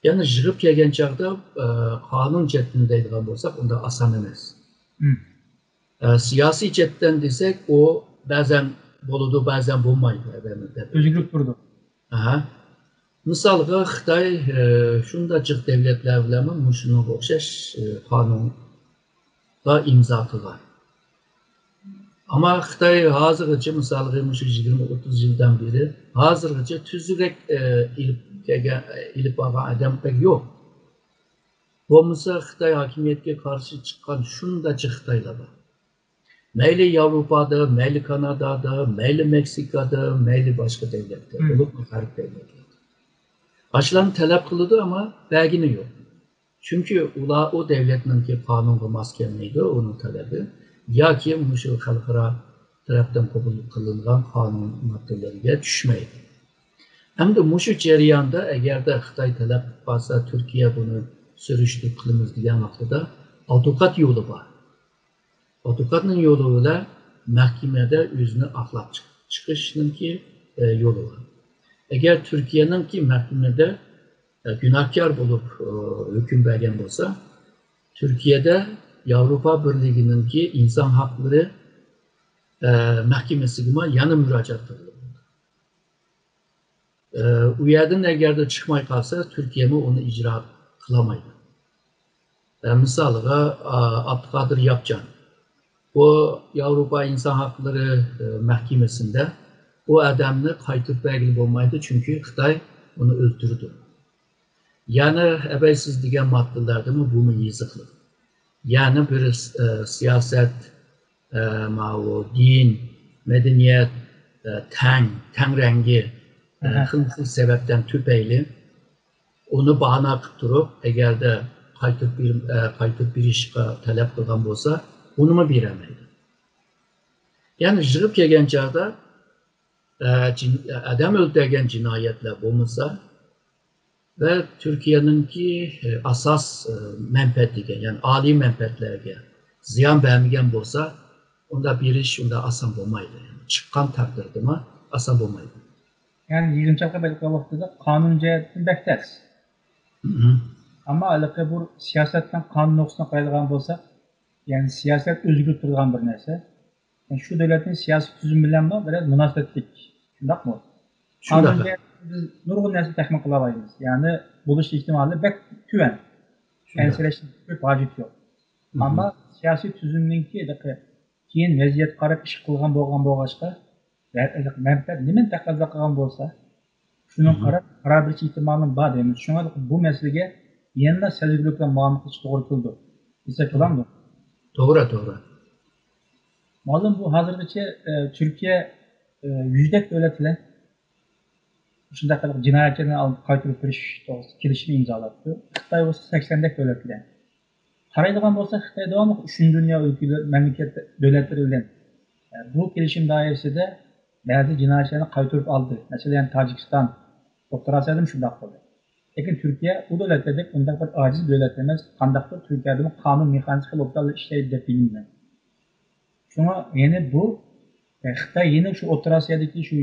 يەنى يىغىپ كەلگەن چاغدا، ئە، قانۇن جەھەتتىن دەيدىغان بولساق، ئۇنداق ئاسان ئەمەس. مم. ئە، سىياسىي جەھەتتىن دېسەك، ئۇ بەزەن بولىدۇ، بەزەن بولمايدۇ، ئەلۋەتتە. ئۆزگىرىپ تۇرىدۇ. ئەھە. مىسالغا، خىتاي، ئە، شۇنداق جىق دۆلەتلەر بىلەنمۇ مۇشۇنىڭغا ئوخشاش، ئە، قانۇنغا ئىمزا قىلغان. ئەمما خىتاي ھازىرغىچە، مىسالغا، مۇشۇ يىگىرمە ئوتتۇز يىلدىن بېرى ھازىرغىچە تۈزۈكرەك، ئە، ئېلىپ كەلگەن، ئېلىپ بارغان ئادەم بەك يوق. بولمىسا خىتاي ھاكىمىيەتكە قارشى چىققان شۇنداق جىق خىتايلار بار. مەيلى ياۋروپادا، مەيلى كانادادا، مەيلى مېكسىكادا، مەيلى باشقا دۆلەتتە، مم. بولۇپمۇ غەرب دۆلەتلەردە. ئاشۇلارنى تەلەپ قىلىدۇ، ئەمما بەرگىنى يوق. چۈنكى ئۇلار ئۇ دۆلەتنىڭكى قانۇنغا ماس كەلمەيدۇ، ئۇنىڭ تەلىپى. ياكى مۇشۇ خەلقئارا تەرەپتىن قوبۇل قىلىنغان قانۇن ماددىلىرىگە چۈشمەيدۇ. ئەمدى مۇشۇ جەرياندا ئەگەردە خىتاي تەلەپ قىلىپ قالسا، تۈركىيە بۇنى سۈرۈشتە قىلىمىز دېگەن ۋاقتىدا ئادۋوكات يولى بار. ئادۋوكاتنىڭ يولى بىلەن مەھكىمىدە ئۆزىنى ئاقلاپ چىق-، چىقىشنىڭكى، ئە، يولى بار. ئەگەر تۈركىيەنىڭكى مەھكىمىدە، ئە، گۇناھكار بولۇپ، ئە، ھۆكۈم بەرگەن بولسا، تۈركىيەدە ياۋروپا بىرلىكىنىڭكى ئىنسان ھەقلىرى، ئە، مەھكىمىسىگىمۇ يەنە مۇراجىئەت قىلىدۇ. ئە، ئۇ يەردىن ئەگەردە چىقماي قالسا، تۈركىيەمۇ ئۇنى ئىجرا قىلالمايدۇ. ئە، مىسالغا، ئا، ئابدۇقادىر ياپچان. بۇ ياۋروپا ئىنسان ھەقلىرى، ئە، مەھكىمىسىندە بۇ ئادەمنى قايتۇرۇپ بەرگىلى بولمايدۇ، چۈنكى خىتاي ئۇنى ئۆلتۈرىدۇ. يەنى ئەبەيسىز دېگەن ماددىلەردىمۇ بۇمۇ يېزىقلىق. يەنى بىر، ئە، سىياسەت، ئە، ماۋۇ دىن، مەدەنىيەت، ئە، تەڭ، تەڭ رەڭگى، ئە، ئەھە. خىلمۇ خىل سەۋەبتىن تۈپەيلى ئۇنى باھانە قىلىپ تۇرۇپ، ئەگەردە قايتۇرۇپ بېرىم-، ئە، قايتۇرۇپ بېرىشقا تەلەپ قىلغان بولسا، ئۇنىمۇ بېرەلمەيدۇ. يەنى يىغىپ كەلگەن چاغدا، ئە، جىن-، ئادەم ئۆلتۈرگەن جىنايەتلەر بولمىسا، ۋە تۈركىيەنىڭكى، ئە، ئاساس، ئە، مەنپەئەتىگە، يەنى ئالىي مەنپەئەتلەرگە زىيان بەرمىگەن بولسا، ئۇندا بېرىش ئۇندا ئاسان بولمايدۇ. يەنى چىققان تەقدىردىمۇ ئاسان بولمايدۇ. يەنى يىغىنچاققا بېرىلگەن ۋاقتىدا قانۇن جەھەتتىن بەك تەس. مم. ئەمما ھېلىقى بۇ سىياسەتنىڭ قانۇن نۇقتىسىدىن قارايدىغان بولساق، يەنى سىياسەت ئۆزگىرىپ تۇرىدىغان بىر نەرسە. يەنى شۇ دۆلەتنىڭ سىياسىي تۈزۈمى بىلەنمۇ بىرەر مۇناسىۋەتلىك. شۇنداقمۇ؟ شۇنداق. قانۇن جەھەتتە بىز نۇرغۇن نەرسە تەخمىن قىلالايمىز. يەنى بولۇش ئېھتىمالى بەك تۆۋەن. شۇنداق. ئەنسىرەشنىڭ كۆپ ھاجىتى يوق. مم. ئەمما سىياسىي تۈزۈمنىڭكى ھېلىقى كېيىن ۋەزىيەتكە قاراپ ئىش قىلغان بولغان بولغاچقا، ۋە مەنپەئەت نېمىنى تەقەززا قىلغان بولسا، شۇنىڭغا قاراپ قارار بېرىش ئېھتىمالىم بار دەيمەن. شۇڭا بۇ مەسىلىگە يەنىلا سەزگۈرلۈك بىلەن مۇئامىلە قىلىش توغرا كېلىدۇ دېسەك بولامدۇ؟ توغرا، توغرا. مۇئەللىم، بۇ ھازىرغىچە ئە، تۈركىيە ئە، يۈزدەك دۆلەت بىلەن شۇنداق قىلىپ جىنايەتچىلەرنى ئالىپ قايتۇرۇپ بېرىش توغرىسىدا كېلىشىم ئىمزالاپتۇ. خىتاي بولسا سەكسەندەك دۆلەت بىلەن. قارايدىغان بولساق، خىتاي داۋاملىق ئۈچىنچى دۇنيا ئۆلكىلىرى، مەملىكەت، دۆلەتلىرى بىلەن ئە، بۇ كېلىشىم دائىرىسىدە بەزى جىنايەتچىلەرنى قايتۇرۇپ ئالدى. مەسىلەن، تاجىكىستان، ئوتتۇرا ئاسىيادىمۇ شۇنداق قىلدى. لېكىن تۈركىيە ئۇ دۆلەتلەردەك ئۇنداق بىر ئاجىز دۆلەت ئەمەس، قانداقتۇر تۈركىيەدىمۇ قانۇن مېخانىزمى خېلى ئوبدانلا ئىشلەيدۇ دەپ بىلىنىدۇ. شۇڭا يەنە بۇ، ئە، خىتاي يەنە شۇ ئوتتۇرا ئاسىيادىكى شۇ،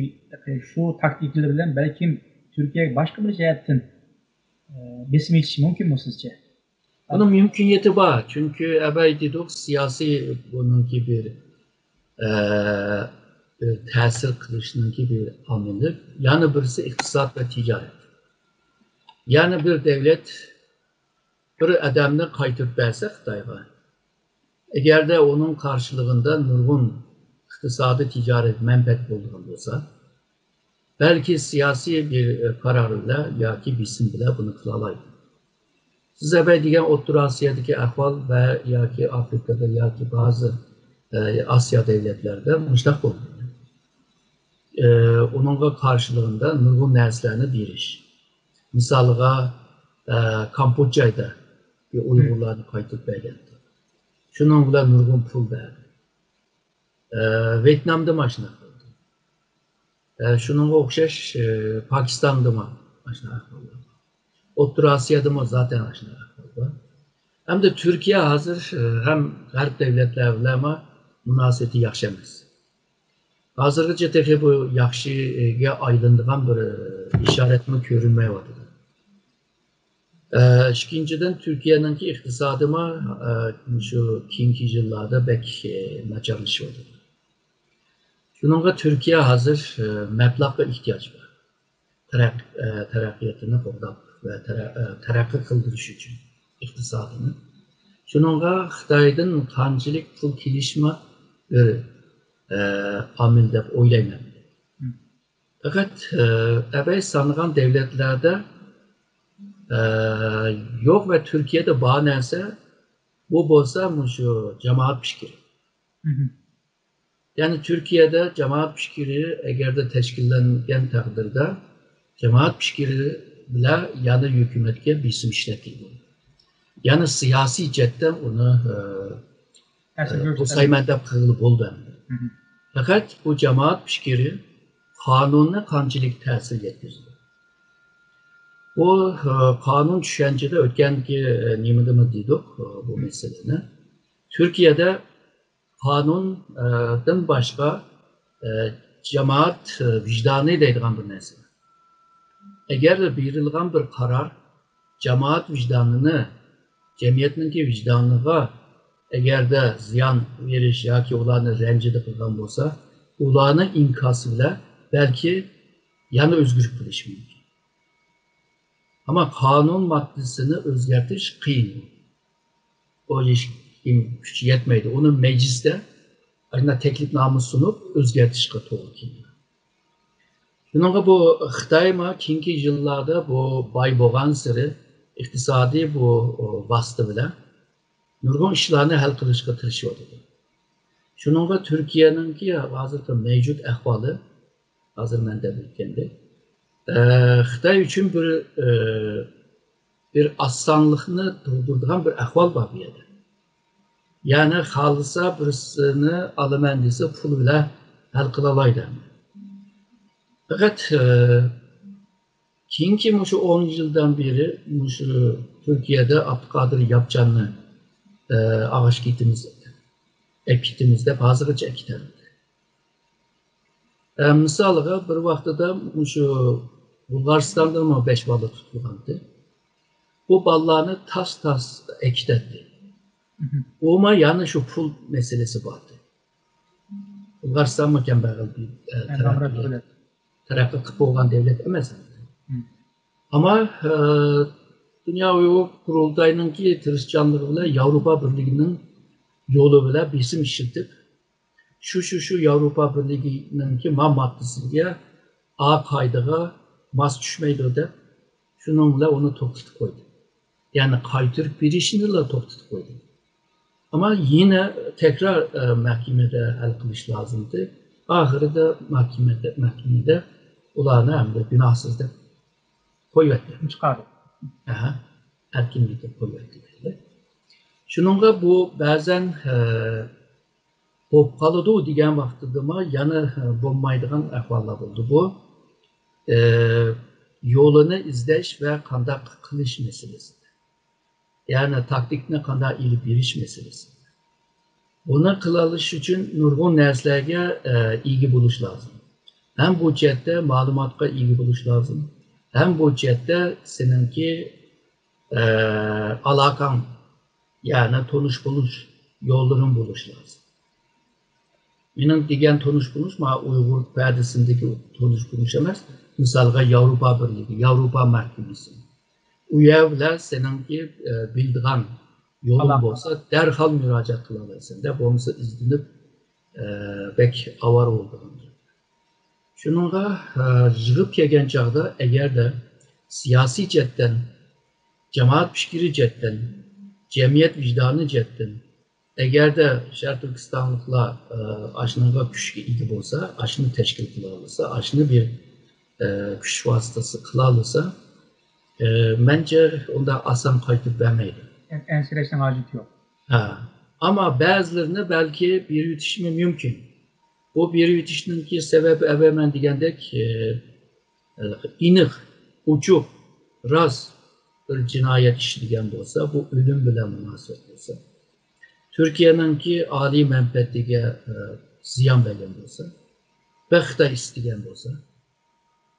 شۇ تاكتىكىلىرى بىلەن بەلكىم تۈركىيەگە باشقا بىر جەھەتتىن، ئە، بېسىم يېتىشى مۇمكىنمۇ سىزچە؟ بۇنىڭ مۇمكىنىيىتى بار، چۈنكى ئەۋەل دېدۇق، سىياسىي بۇنىڭكى بىر، ئە، بىر تەسىر قىلىشنىڭكى بىر ئامىلى. يەنە بىرسى ئىقتىساد ۋە تىجارەت. يەنە بىر دۆلەت بىر ئادەمنى قايتۇرۇپ بەرسە خىتايغا، ئەگەردە ئۇنىڭ قارشىلىقىدا نۇرغۇن ئىقتىسادىي تىجارەت مەنپەئەت بولىدىغان بولسا، بەلكى سىياسىي بىر قارار بىلەن ياكى بېسىم بىلەن بۇنى قىلالايدۇ. سىز ئەۋەل دېگەن ئوتتۇرا ئاسىيادىكى ئەھۋال ۋە ياكى ئافرىكادا ياكى بەزى ئاسىيا دۆلەتلەردە مۇشۇنداق بولدى. ئۇنىڭغا قارشىلىقىدا نۇرغۇن نەرسىلەرنى بېرىش. مىسالغا، كامبودژادا ئۇيغۇرلارنى قايتۇرۇپ بەرگەن. شۇنىڭ بىلەن نۇرغۇن پۇل بەردى. ۋيېتنامدا ماشۇنداق بولدى. شۇنىڭغا ئوخشاش پاكىستاندىمۇ ماشۇنداق ئەھۋاللار بار. ئوتتۇرا ئاسىيادىمۇ زاتەن ماشۇنداق ئەھۋال بار. ھەمدە تۈركىيە ھازىر ھەم غەرب دۆلەتلەر بىلەنمۇ مۇناسىۋىتى ياخشى ئەمەس. ھازىرغىچە تېخى بۇ ياخشىغا ئايلىنىدىغان بىر ئىشارەتمۇ كۆرۈنمەيۋاتىدۇ. ئىككىنچىدىن، تۈركىيەنىڭكى ئىقتىسادىمۇ شۇ كېيىنكى يىللاردا بەك ناچارلىشىۋاتىدۇ. شۇنىڭغا تۈركىيە ھازىر مەبلەغقە ئېھتىياجى بار. تەرەققىياتىنى قوغداپ ۋە تەرەققىي قىلدۇرۇش ئۈچۈن ئىقتىسادىنى. شۇنىڭغا خىتايدىن قانچىلىك پۇل كېلىشىمۇ بىر ئامىل دەپ ئويلايمەن. پەقەت ئەۋەي سانىغان دۆلەتلەردە يوق ۋە تۈركىيەدە بار نەرسە، بۇ بولسا مۇشۇ جامائەت پىكرى. يەنى تۈركىيەدە جامائەت پىكرى ئەگەردە تەشكىللەنگەن تەقدىردە، جامائەت پىكرى بىلەن يەنە ھۆكۈمەتكە بېسىم ئىشلەتكىلى بولىدۇ. يەنى سىياسىي جەھەتتە ئۇنى توسايمەن دەپ قىلغىلى بولىدۇ ئەمدى. پەقەت بۇ جامائەت پىكرى قانۇننى قانچىلىك تەسىر يەتكۈزىدۇ؟ بۇ قانۇن چۈشەنچىدە ئۆتكەنكى نېمىدىمۇ دېدۇق بۇ مەسىلىنى. تۈركىيەدە قانۇندىن باشقا جامائەت ۋىجدانى دەيدىغان بىر نەرسە بار. ئەگەر بېرىلغان بىر قارار جامائەت ۋىجدانىنى، جەمئىيەتنىڭكى ۋىجدانىغا ئەگەردە زىيان بېرىش ياكى ئۇلارنى رەنجىدە قىلغان بولسا، ئۇلارنىڭ ئىنكاسى بىلەن بەلكى يەنە ئۆزگىرىپ قېلىشى مۇمكىن. ئەمما قانۇن ماددىسىنى ئۆزگەرتىش قىيىن. ئۇ ھېچكىم كۈچى يەتمەيدۇ. ئۇنى مەجلىستە ئاشۇنداق تەكلىپنامە سۇنۇپ ئۆزگەرتىشقا توغرا كېلىدۇ. شۇنىڭغا بۇ خىتايمۇ كېيىنكى يىللاردا بۇ باي بولغانسېرى ئىقتىسادىي بۇ ۋاسىتە بىلەن نۇرغۇن ئىشلارنى ھەل قىلىشقا تىرىشىۋاتىدۇ. شۇنىڭغا تۈركىيەنىڭكى ھازىرقى مەۋجۇت ئەھۋالى، ھازىر مەن دەپ ئۆتكەندەك، خىتاي ئۈچۈن بىر بىر ئاسانلىقنى تۇغدۇرىدىغان بىر ئەھۋال بار بۇ يەردە. يەنى خالىسا بىرسىنى ئالىمەن دېسە پۇل بىلەن ھەل قىلالايدۇ. پەقەت كېيىنكى مۇشۇ ئون يىلدىن بېرى مۇشۇ تۈركىيەدە ئابدۇقادىر ياپچاننى ئاغاش كېتىمىز، ئەپ كېتىمىز دەپ ھازىرغىچە ئەكېتەلمىدى. مىسالىغا، بىر ۋاقتىدا مۇشۇ بۇلغارىستاندىمۇ بەش بالا تۇتۇلغانتى. بۇ بالىلارنى تاس-تاس ئەكېتەتتى. ئۇمۇ يەنە شۇ پۇل مەسىلىسى بارتى. بۇلغارىستانمۇ كەمبەغەل بىر تەرەققىي قىلىپ بولغان دۆلەت ئەمەس. ئەمما دۇنيا ئۇيغۇر قۇرۇلتايىنىڭكى تىرىشچانلىقى بىلەن ياۋروپا بىرلىكىنىڭ يولى بىلەن بېسىم ئىشلىتىپ، شۇ، شۇ، شۇ ياۋروپا بىرلىكىنىڭكى ما ماددىسىگە، ئا قائىدىگە ماس چۈشمەيدۇ دەپ، شۇنىڭ بىلەن ئۇنى توختىتىپ قويدى. يەنى قايتۇرۇپ بېرىشنىلا توختىتىپ قويدى. ئەمما يەنە تەكرار، ئە، مەھكىمىدە ھەل قىلىش لازىمدى. ئاخىرىدا مەھكىمىدە، مەھكىمىدە ئۇلارنى ئەمدى گۇناھسىز دەپ قويۇۋەتتى. چىقاردى. ئەھە، ئەركىنلىككە قويۇۋەتتى دەيلى. شۇنىڭغا بۇ بەزەن، ئە، بولۇپ قالىدۇ دېگەن ۋاقتىدىمۇ يەنە، ئە، بولمايدىغان ئەھۋاللار بولدى. بۇ، ئە، يولىنى ئىزدەش ۋە قانداق قىلىش مەسىلىسى. يەنى تاكتىكىنى قانداق ئېلىپ بېرىش مەسىلىسى. بۇنى قىلالىش ئۈچۈن نۇرغۇن نەرسىلەرگە، ئە، ئىگە بولۇش لازىم. ھەم بۇ جەھەتتە مەلۇماتقا ئىگە بولۇش لازىم. ھەم بۇ جەھەتتە سېنىڭكى، ئە، ئالاقەڭ، يەنى تونۇش بولۇش يوللىرىڭ بولۇش لازىم. مېنىڭ دېگەن تونۇش بولۇش، مانا ئۇيغۇر پەدىسىندىكى تونۇش بولۇش ئەمەس. مىسالغا ياۋروپا بىرلىكى، ياۋروپا مەھكىمىسى. ئۇ يەر بىلەن سېنىڭكى، ئە، بىلىدىغان يولۇڭ ئالاقە. بولسا، دەرھال مۇراجىئەت قىلالايسەن دە، بولمىسا ئىزدىنىپ، ئە، بەك ئاۋارە بولىدىغان. شۇنىڭغا، ئە، يىغىپ كەلگەن چاغدا، ئەگەردە سىياسىي جەھەتتىن، جامائەت پىكرى جەھەتتىن، جەمئىيەت ۋىجدانى جەھەتتىن، ئەگەردە شەرقىي تۈركىستانلىقلار، ئە، ئاشۇنىڭغا كۈچكە ئىگە بولسا، ئاشۇنى تەشكىل قىلالىسا، ئاشۇنى بىر، ئە، كۈچ ۋاسىتىسى قىلالىسا، ئە، مەنچە ئۇنداق ئاسان قايتۇرۇپ بەرمەيدۇ. ئەن-، ئەنسىرەشنىڭ ھاجىتى يوق. ھە. ئەمما بەزىلىرىنى بەلكى بېرىۋېتىشىمۇ مۇمكىن. بۇ بېرىۋېتىشنىڭكى سەۋەبى ئەۋەل مەن دېگەندەك، ئە، ئېنىق، ئوچۇق، راست بىر جىنايەت ئىشلىگەن بولسا، بۇ ئۆلۈم بىلەن مۇناسىۋەت بولسا، تۈركىيەنىڭكى ئالىي مەنپەئەتىگە، ئە، زىيان بەرگەن بولسا ۋە خىتاي ئىستىگەن بولسا،